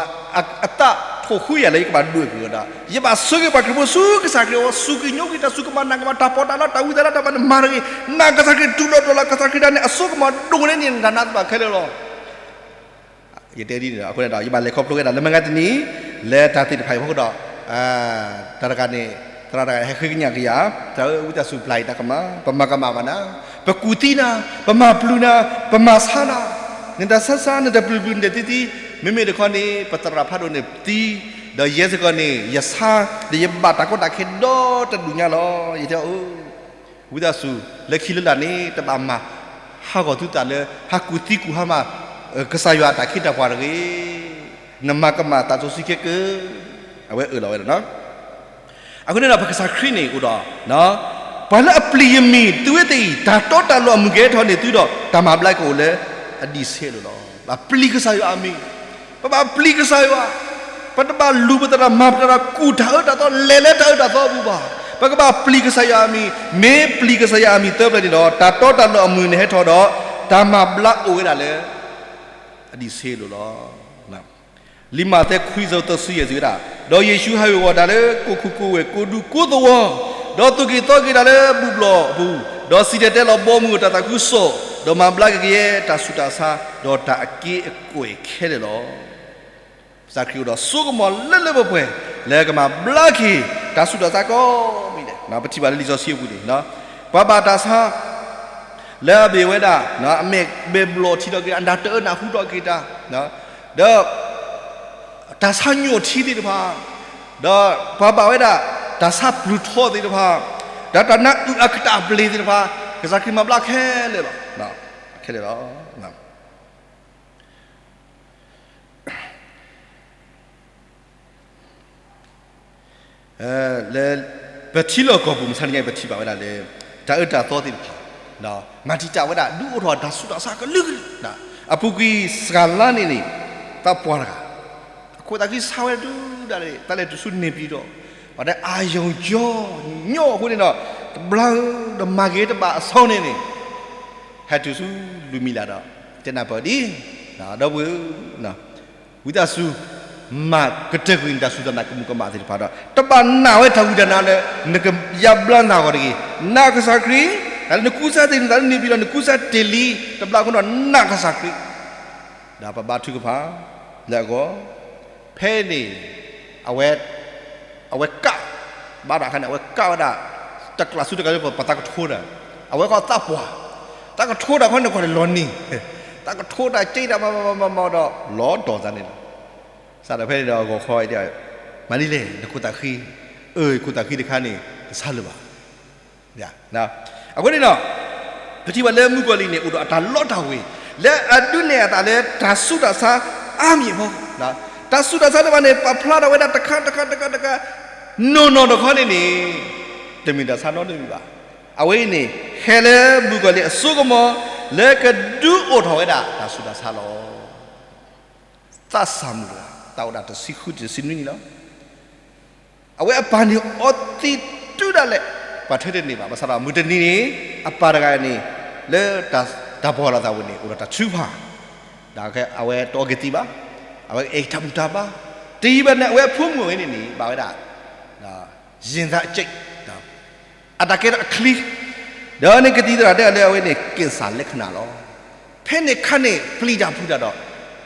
အသးထိၣ်ဃုယၤလၢယကဘၣ်ဒွဲၣ်ကွံာ်အီၤဒီး ယဘၣ်ဆိၣ်ဂ့ၤပှၤခရံာ်ဖိဆူကစၢ်ခရံာ်အအိၣ် စူၢ်က့ၤညိကွံာ်တၢ်စူၢ်ကမီၤနာ်ကမီၤ တၢ်ပီးတၢ်လီတၢ်ဝံသးလၢတၢ်ဘၣ်န့ၣ်မၤတဂ့ၤ, နာ်ကစၢ်ခရံာ်တူၢ်လိာ်ဒိၣ်လီၤ ကစၢ်ခရံာ်ဒၣ်န့ၣ် အစိကမီၤဒိၣ်န့ၢ်န့ၣ် တၢ်နးသ့ၣ်တဖၣ်ခဲလၢာ်လီၤ. ယတဲဒ်န့ၣ်ဒီး အဃိန့ၣ်ဒီး ယဘၣ်လဲၤခီဖျိဝဲဒၣ်လၢမုၢ်ဂၤတနံၤ လၢတၢ်သ့ၣ်တဖၣ်အံၤအဃိဒီး တၢ်တဂၤန့ၣ် သရၣ်တဂၤဟဲဃ့ကညးက့ၤယၤ သရၣ်ဧၢ ဝံသးစူၤပျၢ်ယတၢ်ကမၣ် ပမၤကမၣ်ဘၣ်နၤ, ပကူၣ်သံနၤ, ပမၤပျုၤနၤ, ပမၤဆါနၤ, နတဆါဆါ နတပျုၤပျုၤ နတသံသံ, မ့မ့ၢ်တခီန့ၣ် ပသရၣ်ဖးဒိၣ်န့ၣ်သံ, ဒီးယဲစ့ၢ်ကီးန့ၣ် ယဆါ, ဒီးယဘၣ်တၢ်ကီတၢ်ခဲဒီတဒူၣ်ညါလီၤ. ယတဲအီၤ ဝံသးစူၤ လၢခံလၢလာ်န့ၣ် တဘၣ်မၤဟးဂီၤသုသးလၢ ဟးကူၣ်သံကူၣ်ဟါမၢ် ကစၢ်ယွၤအတၢ်ခ့တၢ်ပှၤတဂ့ၤ, နမၤကမၣ်သးစီဆှံခဲကၢ, အဝဲအၢၣ်လီၤဝဲဒၣ်. အဃိန့ၣ်ဒီး ပကစၢ်ခရံာ်န့ၣ်အိၣ်ဒီး ပှၤလၢအပျံၤယမံၤ သုဝဲသ့ၣ်အံၤ တၢ်တီတၢ်လိၤအမုၢ်ကဟဲထီၣ်န့ၢ်သုဒီး တၢ်မၤဘျါကအိၣ်လၢအဒံးဆဲးလိၤလီၤ. ပျံၤကစၢ်ယွၤအမံၤ, ပဘၣ်ပျံၤကစၢ်ယွၤ, ပတဘၣ်လူၤပသရၣ်မၤပသရၣ် ကူၣ်တၢ်အၢတၢ်သီ လဲၤလၢတၢ်အၢတၢ်သီအပူၤဘၣ်. ပကဘၣ်ပျံၤကစၢ်ယွၤအမံၤ, မ့ၢ်ပျံၤကစၢ်ယွၤအမံၤသၢဖျၢၣ်န့ၣ်ဒီး တၢ်တီတၢ်လိၤအမုၢ်နဟဲထီၣ်ဒီး တၢ်မၤဘျါအိၣ်ဝဲဒၣ်လၢ အဒံးဆဲးလိၤလီၤ. လံာ်မးသဲခွံဆၢသၢဆံယဲၢ်စံးဝဲဒၣ်, ဒီးယ့ၣ်ၡူးဟးဝ့ၤဝီၤတၢ်လၢကိၣ်ခူကိၣ်ဝဲၢ်ကိၣ်ဒူကိၣ်သဝီ, ဒီးသူၣ်က့ၤသီက့ၤတၢ်လၢဘူၣ်ဘျီၣ်အပူၤ, ဒီးစံၣ်တဲၤတဲလီၤဘီမုၢ်အတၢ်သးခုကစီၣ်, ဒီးမၤဘျါက့ၤကယဲၢ်တၢ်ဆူးတၢ်ဆါ, ဒီးတၢ်အက့အခီၣ်ခဲလၢာ်လီၤ. ကစၢ်ခရံာ်အိၣ်ဒီးစိကမီၤလၢလၢပှဲၤပှဲၤ လၢကမၤဘျါက့ၤတၢ်ဆူးတၢ်ဆါကိးမံၤဒဲး, ပထံၣ်ဘၣ်လၢလံာ်စီဆှံအပူၤန့ၣ်, ပှၤဘၣ်တၢ်ဆါ လၢအမ့ၢ်ဝဲဒၣ် အမဲာ်ဘဲၣ်ဘျီၣ်ထံးထီၣ်က့ၤတၢ်, အတၢ်အၢနၢ်ဟူထီၣ်က့ၤတၢ်, ဒီး တၢ်ဆါညိၣ်ထံသ့ၣ်တဖၣ်, ဒီးပှၤဘၣ်ဝဲဒၣ် တၢ်ဆါပျုၢ်ထီသ့ၣ်တဖၣ်, ဒီးတၢ်နါအုၣ်အကတၢၢ်အပျ့ၤသ့ၣ်တဖၣ်, ကစၢ်ခရံာ်မၤဘျါခဲလၢာ်လီၤ. ခဲလၢာ်လီၤ. လၢ ပထံလီၢ်ကီၢ်ပူၤ မုၢ်ဆါတနံၤညါအံၤ ပထံၣ်ဘၣ်ဝဲဒၣ်လၢ တၢ်အၢတၢ်သီသ့ၣ်တဖၣ် မၤတံာ်တာ်ဝဲဒၣ် ဒုးအိၣ်ထီၣ်တၢ်ဆူးတၢ်ဆါကလုာ်ကလုာ်, အပူၤကွံာ်စှၤလါန့ၣ်န့ၣ် သးပှၢ်တဂၤ အခိၣ်သးခုဆါဝဲဒၣ်တုၤဒၣ်လဲာ် တၢ်လဲၤတုၤဆူန့ၣ်ပျံၤဒီး ပှၤတဲ အာရုံကြော ညီအဃိန့ၣ်ဒီး တဘျီ ဒီးမၤဂ့ၤတဘၣ်အစီန့ၣ်န့ၣ် ဟဲတုၤဆူလွံၢ်မံလးဒီး တဲနၢ်ပၢၢ်ဒ်, ဒီပုၢ်ဝဲၢ်ဧၢ, ဝံသးစူၤ မၤကတၢၢ်ကွံာ်နတၢ်စူၢ်တၢ်နာ်ကမူးကမၣ်သ့ၣ်တဖၣ်ဒီး တဘၣ်နာ်ဝဲတၢ်ဝံတၢ်နါလၢ နကယါဘျါနသးအဂီၢ်တဂ့ၤ. နာ်ကစၢ်ခရံာ်, တၢ်လၢနကူစါတ့ၢ်နသးလၢနံၣ်ဘျီ နကူစါတ့ၢ်လံ, တဘျီအဃိဒီးနာ်ကစၢ်ခရံာ်, ဒီးပဘါထုကဖၣ် လၢအဂီၢ်, ဖဲန့ၣ် အဝဲ အဝဲကး ဘၣ်တၢ်ခါန့ၣ် အဝဲကးဝဲဒၣ် တကျးဆူတကျးလၢပသးကထိဒီး အဝဲဃီသးပှၢ်, သးကထိတၢ်ခီန့ၣ်ကွၢ်န့ၣ်လီၤနံၤ, သးကထိတၢ်က့တၢ်မၤမၤမၤမၤဒီး လီၤတီၢ်သးန့ၣ်လီၤ. စးထီၣ်ဖဲန့ၣ်ဒီးအဂီၤခီ မၤဒ်လဲၣ် နခိၣ်သးဃံ, အၢ ခိၣ်သးဃံတခါန့ၣ် တဆါလၢၤဘၣ်. အဃိန့ၣ်ဒီး ပထံၣ်ဘၣ်လၢမုၣ်ကီၤလံၢ်န့ၣ် အိၣ်ဒီးအတၢ်လီတၢ်ဝ့ၤ လၢအဒုးနဲၣ်အသးလၢတၢ်ဆူးတၢ်ဆါအါမံၤအဖီခိၣ်, တၢ်ဆူးတၢ်ဆါတဖၣ်န့ၣ် ပာ်ဖျါထီၣ်ဝဲဒၣ်တခါတခါတခါတခါ နီၢ်နီၢ်တခီန့ၣ်န့ၣ် တမ့ၢ်တၢ်ဆါနီတမံၤဘၣ်. အဝဲအံၤန့ၣ် ဟဲလၢမုၣ်ကီၤလံၢ်အစိကမီၤ လၢကဒုးအိၣ်ထီၣ်ဝဲဒၣ်တၢ်ဆူးတၢ်ဆါလီၤ. သးစၢ်မုၣ်တဂၤ သးအိၣ်ဒၣ်တဆံဃုတဆံနွံနံၣ်လီၤ. အဝဲအပၢ်န့ၣ်အီသံးတုၤဒၣ်လဲာ် ပှၤထၢတန့ၢ်ဘၣ်. ဘၣ်ဆၣ်ဒီးမုၢ်တနံၤန့ၣ် အပၢ်တဂၤန့ၣ် လၢတၢ်ပီၢ်လီၤသးဝဲန့ၣ် အိၣ်ဒီးတၢ်ထုကဖၣ်, ဒီးအဝဲတအီက့ၤသံးဘၣ်, အဝဲအဲၣ်တၢ်ဘူၣ်တၢ်ဘါ, တယံာ်ဘၣ်န့ၣ် အဝဲအဖိမုၣ်ဝဲန့ၣ်န့ၣ် ဘၣ်ဝဲဒၣ် ရင်သားအကျိတ်, အတၢ်ကဲထီၣ်အချံ, ဒီးန့ၣ်ကသံၣ်သရၣ်တဲအီၤလၢအဝဲန့ၣ် က့ၣ်စၢ်လၢခနၣ်လီၤ. ဖဲန့ၣ်ခါန့ၣ် ပျံၤတၢ်ဖုးတၢ်ဒီး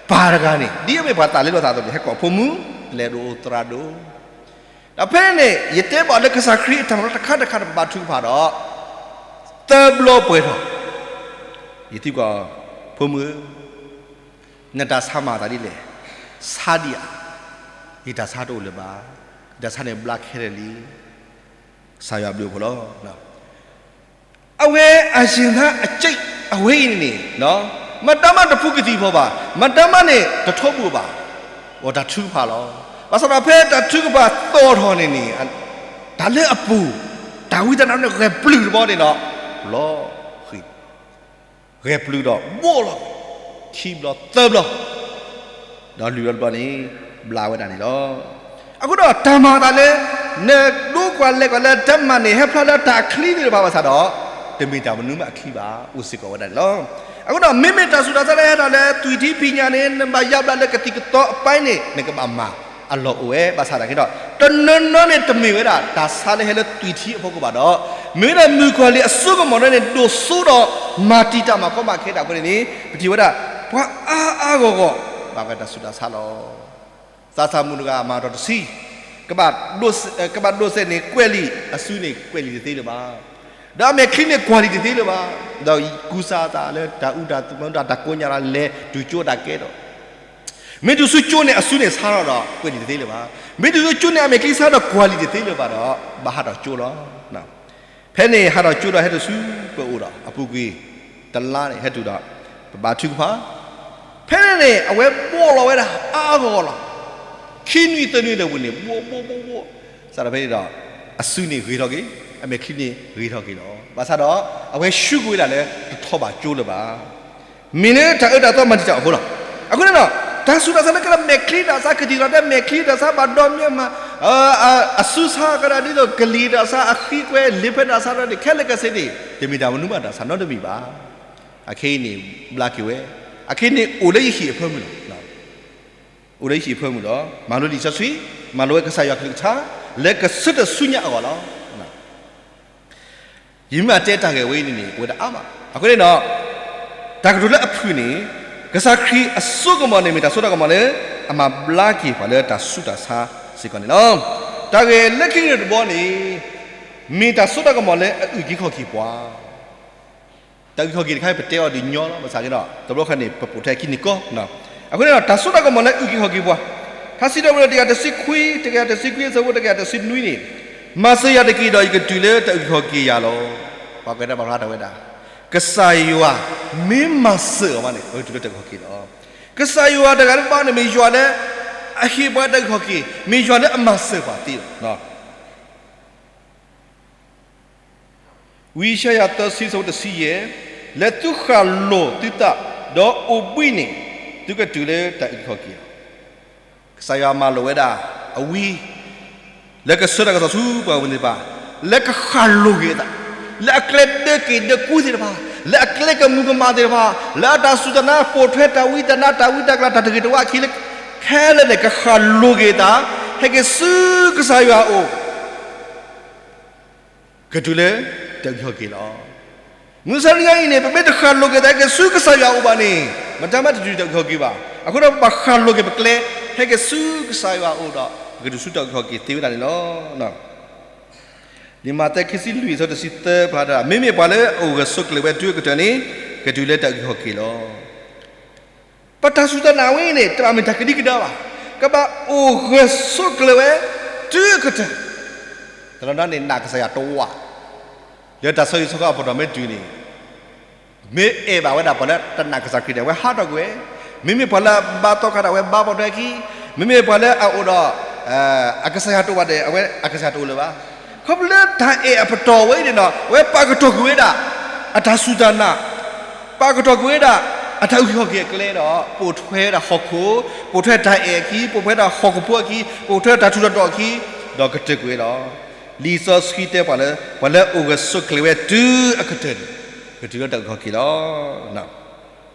ပၢ်တဂၤန့ၣ် ဒ်အမ့ၢ်ပှၤသးလဲလိာ်သးအသိးန့ၣ် ဟဲကိးအဖိမုၣ် လဲၤဒိးသရၣ်ဒိၣ်, ဒီးဖဲန့ၣ်န့ၣ် ယတဲဘၣ်လၢကစၢ်ခရံာ်အတၢ်မၤလီၤတခါတခါန့ၣ် ပဘါထုကဖၣ်ဒီး သၢဘျီပှဲၤထီၣ်, ယသံကွၢ် ဖိမုၣ်ဧၢ, နတၢ်ဆါမၤအသးဒ်လဲၣ်, ဆါဒံးဧါ, ယတၢ်ဆါတအိၣ်လၢၤဘၣ်, ယတၢ်ဆါန့ၣ်ဘျါခဲလၢာ်လံ, ကစၢ်ယွၤဘျုးအဖှိၣ်လီၤ. အဝဲအရင်သားအကျိတ် အဝဲအံၤန့ၣ်န့ၣ် မတၤမးတဖှူကသံၣ်ဖီဘၣ်, မတၤမးန့ၣ်တထီဘိဘၣ်, အိၣ်တၢ်ထုကဖၣ်လီၤ. ဘၣ်ဆၣ်ဒီးဖဲတၢ်ထုကဖၣ်သီၣ်ထီၣ်န့ၣ်န့ၣ် တၢ်လၢအပူၤ တၢ်ဝံတၢ်နါန့ၣ်ဂဲၤပျုၢ်တဘျီန့ၣ်ဒီး လီၤဃံၤ ဂဲၤပျုၢ်ဒီးဘိၣ်လီၤ, ခံဘျီသၢဘျီ, ဒီးလွံၢ်ဘျီတဘျီန့ၣ် ဘျါဝဲဒၣ်န့ၣ်လီၤ. အဃိဒီးတၢ်မၤအသးလၢ နဒိကွၢ်လဲၤကွၢ်လၢတၢ်မၤန့ၣ် ဟဲဖျါလၢတၢ်အချံသ့ၣ်တဖၣ်ဘၣ်ဆၣ်ဒီး တမ့ၢ်တၢ်မနုၤမးအချံဘၣ်, အိၣ်စ့ၢ်ကီးဝဲဒၣ်န့ၣ်လီၤ. အဃိဒီးမ့မ့ၢ်တၢ်ဆူးတၢ်ဆါလၢဟဲထီၣ်လၢသွံၣ်ထံဖံးညၣ်န့ၣ် နဘၣ်ယါဘျါလၢကသံၣ်ကသီအပိုင်းန့ၣ် နကဘၣ်မၤအလီၢ်အိၣ်ဝဲ ဘၣ်ဆၣ်သနာ်က့ဒီး တနီၤနီၤန့ၣ် တမ့ၢ်ဝဲဒၣ်တၢ်ဆါလၢဟဲလၢသွံၣ်ထံအဖီခိၣ်ဘၣ်ဒီး မ့ၢ်ဝဲဒၣ်မုၣ်ကီၤလံၢ်အစိကမီၤန့ၣ် ဒိၣ်စိဒီးမၤတံာ်တာ်မၤကီမၤခဲတၢ်အဃိန့ၣ်န့ၣ် ပထံၣ်ဝဲဒၣ် ပှၤအါအါဂီၢ်ဂီၢ် ဘၣ်ဝဲတၢ်ဆူးတၢ်ဆါလီၤ. သးစၢ်မုၣ်တဂၤမၤထီၣ်တဆံ, ကဘၣ်ဒိးစဲးန့ၣ်ကွဲးလံာ် အစုန့ၣ်ကွဲးလံာ်တသ့လၢၤဘၣ်, ဒီးအမဲာ်ချံန့ၣ်ကွၢ်လံာ်တသ့လၢၤဘၣ်, ဒီးကူစါအသးလၢတၢ်အူတၢ်မူတၢ်ကိးညါလီၤ လဲၤတုၤကၠိတၢ်ကဲထီၣ် မ့ၢ်တုၤဆူကၠိန့ၣ် အစုန့ၣ်ဆါထီၣ်ဒီး ကွဲးလံာ်တသ့လၢၤဘၣ်. မ့ၢ်တုၤဆူကၠိန့ၣ် အမဲာ်ချံဆါဒီးကွၢ်လံာ်တသ့လၢၤဘၣ်ဒီး ဘၣ်ဟးထီၣ်ကၠိလီၤ. ဖဲန့ၣ်ဟးထီၣ်ကၠိဒီးဟဲတုၤဆူပအိၣ်ဒီး အပူၤကွံာ်တလါန့ၣ် ဟဲတုၤဒီး ပဘါထုကဖၣ်, ဖဲန့ၣ်န့ၣ် အဝဲဘိၣ်လီၤဝဲဒၣ်အါအါဂီၢ်ဂီၢ်လီၤ. ခံနွံသၢနွံလၢာ်ပူၤန့ၣ် ဘိၣ်ဘိၣ်ဘိၣ်ဘိၣ်, စးထီၣ်ဖဲန့ၣ်ဒီး အစုန့ၣ်ဂ့ၤထီၣ်က့ၤ, အမဲာ်ချံန့ၣ်ဂ့ၤထီၣ်က့ၤလီၤ. ဘၣ်ဆၣ်ဒီး အဝဲဆှုက့ၤဝဲဒၣ်လၢ တထီၣ်ဘးကၠိလၢၤဘၣ်. မ့ၢ်လၢတၢ်အၢတၢ်သီမၤတံာ်တာ်အဃိလီၤ. အဃိန့ၣ်ဒီး တၢ်ဆူးတၢ်ဆါလၢကဲထီၣ်မဲာ်ချံတၢ်ဆါ ကသံၣ်သရၣ်တဲမဲာ်ချံတၢ်ဆါ ဘၣ်ဒီမါမၤ အစုဆါကဒီး ဒ်သိးကလံၤတၢ်ဆါ အဃံကွဲ လ့ဖဲတၢ်ဆါဒီးန့ၣ် ခဲလၢာ်ကဆ့န့ၣ် တမ့ၢ်တၢ်မနုၤမးတၢ်ဆါနီတမံၤဘၣ်. အခဲအံၤန့ၣ် ဘျါက့ၤဝဲ, အခဲအံၤန့ၣ် အိၣ်လၢယဟံၣ်အဖၢမုၢ်လီၤ. အိၣ်လၢယဟံၣ်အဖၢမုၢ်လီၤ. မၤလိလံာ်စီဆှံ, မၤလိဝဲကစၢ်ယွၤကလုၢ်ကထါ လၢကဆၢထၢၣ်ဆူညါအဂီၢ်လီၤ. ယမ့ၢ်တဲတၢ်ဂ့ၢ်ဝဲအံၤန့ၣ်န့ၣ် အိၣ်ဝဲဒၣ်အါမး. အဃိန့ၣ်ဒီး တၢ်ကတိၤလၢအဖုၣ်န့ၣ် ကစၢ်ခရံာ်အစိကမီၤန့ၣ် မ့ၢ်တၢ်စိတၢ်ကမီၤလၢ အမၤဘျါက့ၤပှၤလၢတၢ်ဆူးတၢ်ဆါစ့ၢ်ကီးန့ၣ်လီၤ. တၢ်ဂ့ၢ်လၢခံကတၢၢ်တဘီန့ၣ် မ့ၢ်တၢ်စိတၢ်ကမီၤလၢအအုၣ်က့ၤခီၣ်က့ၤပှၤ တၢ်အုၣ်က့ၤခီၣ်က့ၤတခါ ပတဲအီၤဒ်ညီလီၤ ဘၣ်ဆၣ်က့ဒီး တဘျီခါန့ၣ် ပပိာ်ထဲခံန့ၣ်ကီ, အဃိန့ၣ်ဒီး တၢ်စိတၢ်ကမီၤလၢအုၣ်က့ၤခီၣ်က့ၤပှၤ, ထါစံးထီၣ်ပတြၢၤတကယၤတဆံခွံ, တကယၤတဆံခွံ အဆၢဖိတကယၤတဆံနွံန့ၣ်, မၤစၢၤယၤတက့ၢ်ဒီး ယကတုၤလၢတၢ်အုၣ်က့ၤခီၣ်က့ၤယၤလီၤ. ပှၤကွဲးတၢ်ပာ်ဖျါထီၣ်ဝဲဒၣ် ကစၢ်ယွၤမ့ၢ်မၤစၢၤအီၤဘၣ်န့ၣ် အဝဲတုၤလၢတၢ်အုၣ်က့ၤခီၣ်က့ၤလီၤ. ကစၢ်ယွၤတဂၤလၢၤဘၣ်န့ၣ် မ့ၢ်ယွၤလၢအဟ့ၣ်ပှၤတၢ်အုၣ်က့ၤခီၣ်က့ၤ, မ့ၢ်ယွၤလၢအမၤစၢၤပှၤသ့လီၤ. ဝံယၡါယၤသၢဆံ အဆၢဖိတဆံယဲၢ်, လဲၤသုဃၣ်လိာ်သုသး, ဒီးအိၣ်ဘှံးန့ၣ် သုကတုၤလၢတၢ်အုၣ်က့ၤခီၣ်က့ၤလီၤ. ကစၢ်ယွၤမၤလိာ်ဝဲဒၣ်အဝံ လၢကဆှၢတၢ်ကစီၣ်ဆူပှၤဂီၢ်မုၢ်သ့ၣ်တဖၣ်, လၢကဃၣ်လိာ်က့ၤအသး, လၢအကျဲဒၢက့ၤဒၢကူသ့ၣ်တဖၣ်, လၢအကျဲကမူၤကမၣ်သ့ၣ်တဖၣ်, လၢအတၢ်စူၢ်တၢ်နာ်ပိာ်ထွဲတၢ်ဝံတၢ်နါ တၢ်ဝံတၢ်ကျၢၤ တၢ်တဂ့ၤတဝါအခံလၢ ခဲလၢာ်န့ၣ် ကဃၣ်လိၤက့ၤအသး, ဟဲက့ၤဆူကစၢ်ယွၤအအိၣ်, ကတုၤလၢတၢ်အုၣ်က့ၤခီၣ်က့ၤလီၤ. မုၢ်ဆါတနံၤညါအံၤန့ၣ် ပမ့ၢ်တဃၣ်လိၤက့ၤသးဟဲက့ၤဆူကစၢ်ယွၤအအိၣ်ဘၣ်န့ၣ် မတၤမးတတုၤတၢ်အုၣ်က့ၤခီၣ်က့ၤဘၣ်. အဃိဒီးပဘၣ်ဃၣ်လိၤက့ၤပကျဲ ဟဲက့ၤဆူကစၢ်ယွၤအအိၣ်ဒီး ပကတုၤဆူတၢ်အုၣ်က့ၤခီၣ်က့ၤသ့ဝဲဒၣ်န့ၣ်လီၤ. လံာ်မးသဲခံဆံလွံၢ်အဆၢတဆံသၢဖျါဒၣ်, မ့မ့ၢ်ပှၤလၢအအိၣ်ဂၢၢ်ဆိးကျၢၤဝဲတုၤအကတၢၢ်န့ၣ် ကတုၤလၢတၢ်အုၣ်က့ၤခီၣ်က့ၤလီၤ. ပတၢ်စူၢ်တၢ်နာ်ဝဲအံၤန့ၣ် တဘၣ်မ့ၢ်တၢ်ကဒံကဒါဘၣ်. ကဘၣ်အိၣ်ဂၢၢ်ဆိးကျၢၤဝဲတုၤအကတၢၢ်. တနီၤနီၤန့ၣ် နာ်ကစၢ်ယွၤတဝး, လၢတၢ်ဆီဟံၣ်ဆီဃီအပတီၢ်မ့ၢ်တုၤန့ၣ် မ့ၢ်အဲၣ်ဘၣ်ဝဲဒၣ်ပှၤလၢတနာ်ကစၢ်ခရံာ်န့ၣ် အဝဲဟးထီၣ်ကွံာ်ဝဲ, မ့မ့ၢ်ပှၤလၢအဘါသီခါဒီး အဝဲဘါဘီၣ်ထွဲအခံ, မ့မ့ၢ်ပှၤလၢအအိၣ်ဒီး အကစၢ်ယွၤတအိၣ်ဘၣ်ဒီး အဝဲအကစၢ်ယွၤတအိၣ်လၢၤဘၣ်. ခီဖျိလၢတၢ်အဲၣ်အပတီၢ်ဝဲအံၤန့ၣ်ဒီး အဝဲပာ်ကတီၢ်ကွံာ်ဝဲဒၣ် အတၢ်စူၢ်တၢ်နာ်, ပာ်ကတီၢ်ကွံာ်ဝဲဒၣ် အတၢ်အုၣ်က့ၤခီၣ်က့ၤအကျဲဒီး ပိာ်ထွဲဝဲဒၣ်ဟီၣ်ခိၣ်, ပိာ်ထွဲတၢ်အဲၣ်အခံ, ပိာ်ထွဲတၢ်ဟီၣ်ခိၣ်ဖိအခံ, ပိာ်ထွဲတၢ်ထူးတၢ်တီၤအခံ, ဒီးကတၢၢ်ကွံာ်ဝဲလီၤ. လံာ်စီဆှံတဲပှၤလၢ ပှၤလၢအအိၣ်ဂၢၢ်ဆိးကျၢၤဝဲတုၤအကတၢၢ်န့ၣ် က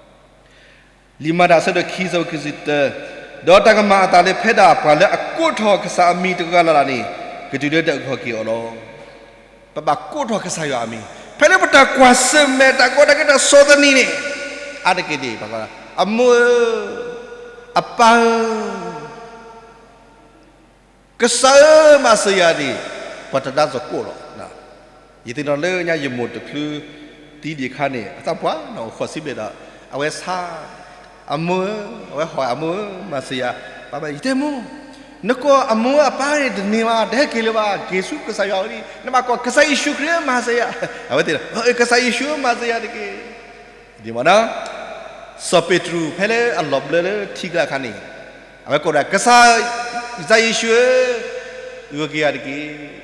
တုၤလၢတၢ်အုၣ်က့ၤခီၣ်က့ၤလီၤ. လံာ်မၤတၢ်အဆၢဒိၣ်ခံအဆၢဖိခံဆံတၢ, ဒီးတၢ်ကမၤအသးလၢ ဖဲဒၣ်ပှၤလၢအကိးထီၣ်ကစၢ်အမံၤတဂၤလၢ်လၢ်န့ၣ် ကတုၤလၢတၢ်အုၣ်က့ၤခီၣ်က့ၤအီၤလီၤ. ပဘၣ်ကိးထီၣ်ကစၢ်ယွၤအမံၤ, ဖဲလၢပတၢ်ကွၢ်ဆၢၣ်မဲာ်တၢ်ကီတၢ်ခဲတၢ်ဆီၣ်သနံးန့ၣ်, အါတက့ၢ်န့ၣ် ပှၤကိး အမိၢ်ဧၢ, အပၢ်ဧၢ, ကစၢ်ဧၢ မၤစၢၤယၤန့ၣ် ပှၤတဒါစ့ၢ်ကီးလီၤ. ယသ့ၣ်နီၣ်လၢညါယမိၢ်တချုးသံဒံးအခါန့ၣ် အသးပှၢ်နီၢ်အိၣ်ဃိးဆံဘျဲၣ်ဒီး အဝဲဆါ, အမိၢ်ဧၢ, အဝဲဟီၣ်အမိၢ်ဧၢ မၤစၢၤယၤ, ဘၣ်ဘၣ်ယတဲမိၢ်, နကိးအမိၢ်အပၢ်န့ၣ်တန့ၢ်ဘၣ် တဟဲက့ၤလၢၤဘၣ် က့ၤဆူကစၢ်ယွၤဝဲဒၣ် နဘၣ်ကိးကစၢ်ယ့ၣ်ၡူးခရံာ်ဧၢ မၤစၢၤယၤ, အဝဲသ့ၣ် ကစၢ်ယ့ၣ်ၡူးဧၢ မၤစၢၤယၤတက့ၢ်. ဒ်မ့ၢ် စီၤပ့းတရူး ဖဲလၢအလီၤဘျၢလၢထံကျါအခါန့ၣ် အဝဲကိးဒၣ် ကစၢ်, ကစၢ်ယ့ၣ်ၡူးဧၢ, အုၣ်က့ၤခီၣ်က့ၤယၤတက့ၢ်.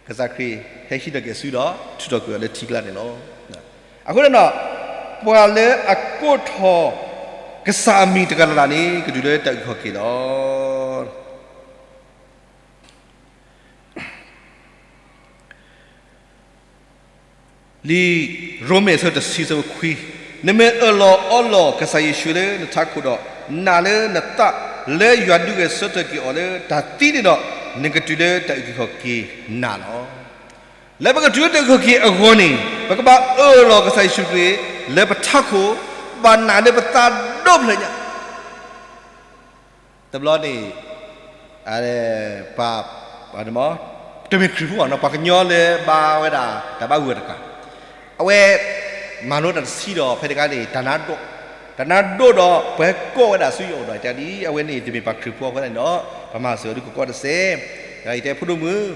ကစၢ်ခရံာ်ဟဲဟံးထီၣ်က့ၤအစုဒီး ထုးထီၣ်ကွံာ်အီၤလၢထံကျါန့ၣ်လီၤ. အဃိန့ၣ်ဒီး ပှၤလၢအကိးထီၣ် ကစၢ်အမံၤတဂၤလၢ်လၢ်န့ၣ် ကတုၤလၢတၢ်အုၣ်က့ၤခီၣ်က့ၤလီၤ. လံာ်ရိမ့ၤအဆၢတဆံအဆၢဖိခွံ, နမ့ၢ်အၢၣ်လီၤအီလီၤကစၢ်ယ့ၣ်ၡူးလၢနထးခိၣ်ဒီး နာ်လၢနသးလၢယွၤဒုးဂဲၤဆၢထၢၣ်က့ၤအီၤလၢတၢ်သံန့ၣ်ဒီး နကတုၤလၢတၢ်အုၣ်က့ၤခီၣ်က့ၤနၤလီၤ. လၢပကတုၤလၢတၢ်အုၣ်က့ၤခီၣ်က့ၤအဂီၢ်န့ၣ် ပကဘၣ်အၢၣ်လီၤကစၢ်ယ့ၣ်ၡူးခရံာ်လၢပထးခိၣ်, ဘၣ်နာ်လၢပသးဒီဖျၢၣ်ညါ တဘျီန့ၣ် ပှၤ တမ့ၢ်ခရံာ်ဖိဘၣ်နီၤ ပှၤကညီလၢဘါဝဲဒၣ်တၢ်ဘၣ်ဂုာ်တကး, အဝဲ မၤလိတၢ်တဆံဒီး ဖဲတခါန့ၣ် တၢ်နါဒိၣ်, တၢ်နါဒိၣ်ဒီး ပှၤကိးဝဲဒၣ်ဆူယအိၣ်ဒီး ယတဲဒ်အဝဲန့ၣ် တမ့ၢ်ပှၤခရံာ်ဖိအဃိန့ၣ်ဒီး ပမၤစၢၤအီၤဒုးကကိးတစဲး, ယတဲဖိဒိၣ်မုၣ်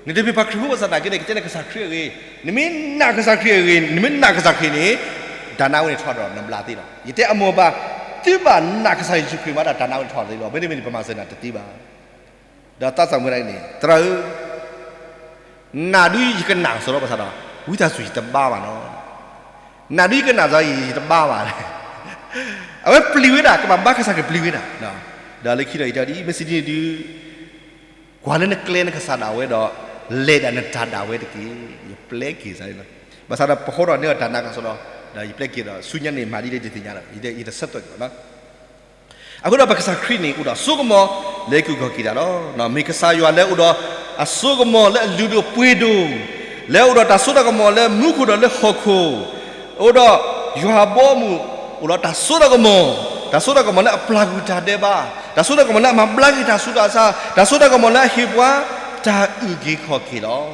နတမ့ၢ်ပှၤခရံာ်ဖိဘၣ်ဆၣ်သနာ်က့န့ၣ် ကတဲနကစၢ်ခရံာ်အဂ့ၢ်, နမ့ၢ်နာ်ကစၢ်ခရံာ်အဂ့ၢ်, နမ့ၢ်နာ်ကစၢ်ခရံာ်န့ၣ် တၢ်နါဝဲန့ၣ်ထီၣ်ဒီးနဘျါသ့လီၤ. ယတဲအမိၢ်အပၢ် သုဘၣ်နာ်ကစၢ်ယ့ၣ်ၡူးခရံာ်မးဒီး တၢ်နါဝဲန့ၣ်ထီၣ်သ့လီၤ. မ့တမ့ၢ်န့ၣ် ပမၤစၢၤနၤတသ့ဘၣ်. ဒီးသးစၢ်မုၢ်ဒၣ်အံၤန့ၣ် သရၣ်ဧၢ, နာ်ဒုးယကနာ်ကစီဒီဘၣ်ဆၣ်ဒီး ဝံသးစူၤယတဘါဘၣ်နီၤ. နာ်ဒုးယကနာ်ကစီဒီ ယတဘါဘၣ်. အဝဲပျံၤဝဲဒၣ် ကဘၣ်ဘါကစၢ်ခရံာ်ပျံၤဝဲဒၣ်. ဒီးလၢခံဒီးယတဲဒ်အံၤ မ့ၢ်စံးဒ်န့ၣ်ဒုး ကွၢ်လၢနကျဲနကစၢ်ဒၣ်ဝဲဒီး လဲၤဒၣ်နတၢ်ဒၣ်ဝဲတက့ၢ်. ယပျဲက့ၤစ့ၢ်လီၤ. ဘၣ်ဆၣ်ဒီးပဃီဒီးန့ၢ်အီၤတၢ်နာ်ကစီဒီ ဒီးယပျဲက့ၤဒီး ဆူညါန့ၣ် မၤဒ်လဲၣ်ယတသ့ၣ်ညါဒီး ယတဆၢသွဲၣ်က့ၤဘၣ်နီၤ. အဃိဒီးပကစၢ်ခရံာ်န့ၣ် အိၣ်ဒီးအစိကမီၤလၢက့ၤခီၣ်က့ၤတၢ်လီၤ. မ့ၢ်ကစၢ်ယွၤလၢအိၣ်ဒီးအစိကမီၤလၢအလုၢ်ဒိၣ်ပှ့ၤဒိၣ်, လၢအိၣ်ဒီးတၢ်စိတၢ်ကမီၤလၢမူခိၣ်ဒီးလၢဟီၣ်ခိၣ်, အိၣ်ဒီးယွၤအဘီအမုၢ်, အိၣ်ဒီးတၢ်စိတၢ်ကမီၤ, တၢ်စိတၢ်ကမီၤလၢအပျၢ်ကွံာ်တၢ်ဒဲးဘး, တၢ်စိတၢ်ကမီၤလၢအမၤဘျါက့ၤတၢ်ဆူးတၢ်ဆါ, တၢ်စိတၢ်ကမီၤလၢအဟ့ၣ်ပှၤတၢ်အုၣ်က့ၤခီၣ်က့ၤလီၤ.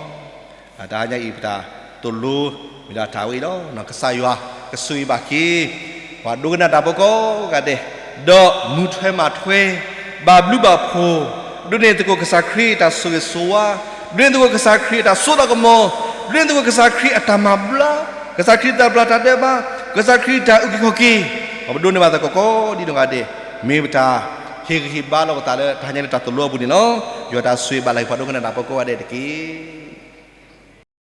တဟါညါအံၤ ပတၢ်သိၣ်လိမ့ၢ်ဒၣ်တၢ်ဝဲအံၤလီၤ. ကစၢ်ယွၤကဆိၣ်ဂ့ၤဘၣ်က့ၤ ပှၤဒိကနၣ်တၢ်ဖိကိးဂၤဒဲး, ဒီးမူထွဲမၤထွဲ, ဘၣ်ဘျုးဘၣ်ဖှိၣ်, ဒိးန့ၢ်သကိးကစၢ်ခရံာ်အတၢ်ဆိၣ်ဂ့ၤဆိၣ်ဝါ, ဒိးန့ၢ်သကိးကစၢ်ခရံာ်အတၢ်စိတၢ်ကမီၤ, ဒိးန့ၢ်သကိးကစၢ်ခရံာ်အတၢ်မၤဘျါ, ကစၢ်ခရံာ်တၢ်ဘျၣ်တၢ်ဒဲးဘး, ကစၢ်ခရံာ်တၢ်အုၣ်က့ၤခီၣ်က့ၤ, ပဒိးန့ၢ်ဘၣ်သကိးကိးဒ်နီၢ်ဂၤဒဲး, မ့ၢ်ပတၢ်ဟ့ၣ်ဂံၢ်ဟ့ၣ်ဘါလိာ်ပသးလၢတဟါညါလၢတၢ်သိၣ်လိအပူၤန့ၣ်လီၤ. ယွၤတၢ်ဆိၣ်ဂ့ၤဘၣ်လၢပှၤဒိကနၣ်တၢ်ဖိကိးဂၤဒဲးတက့ၢ်.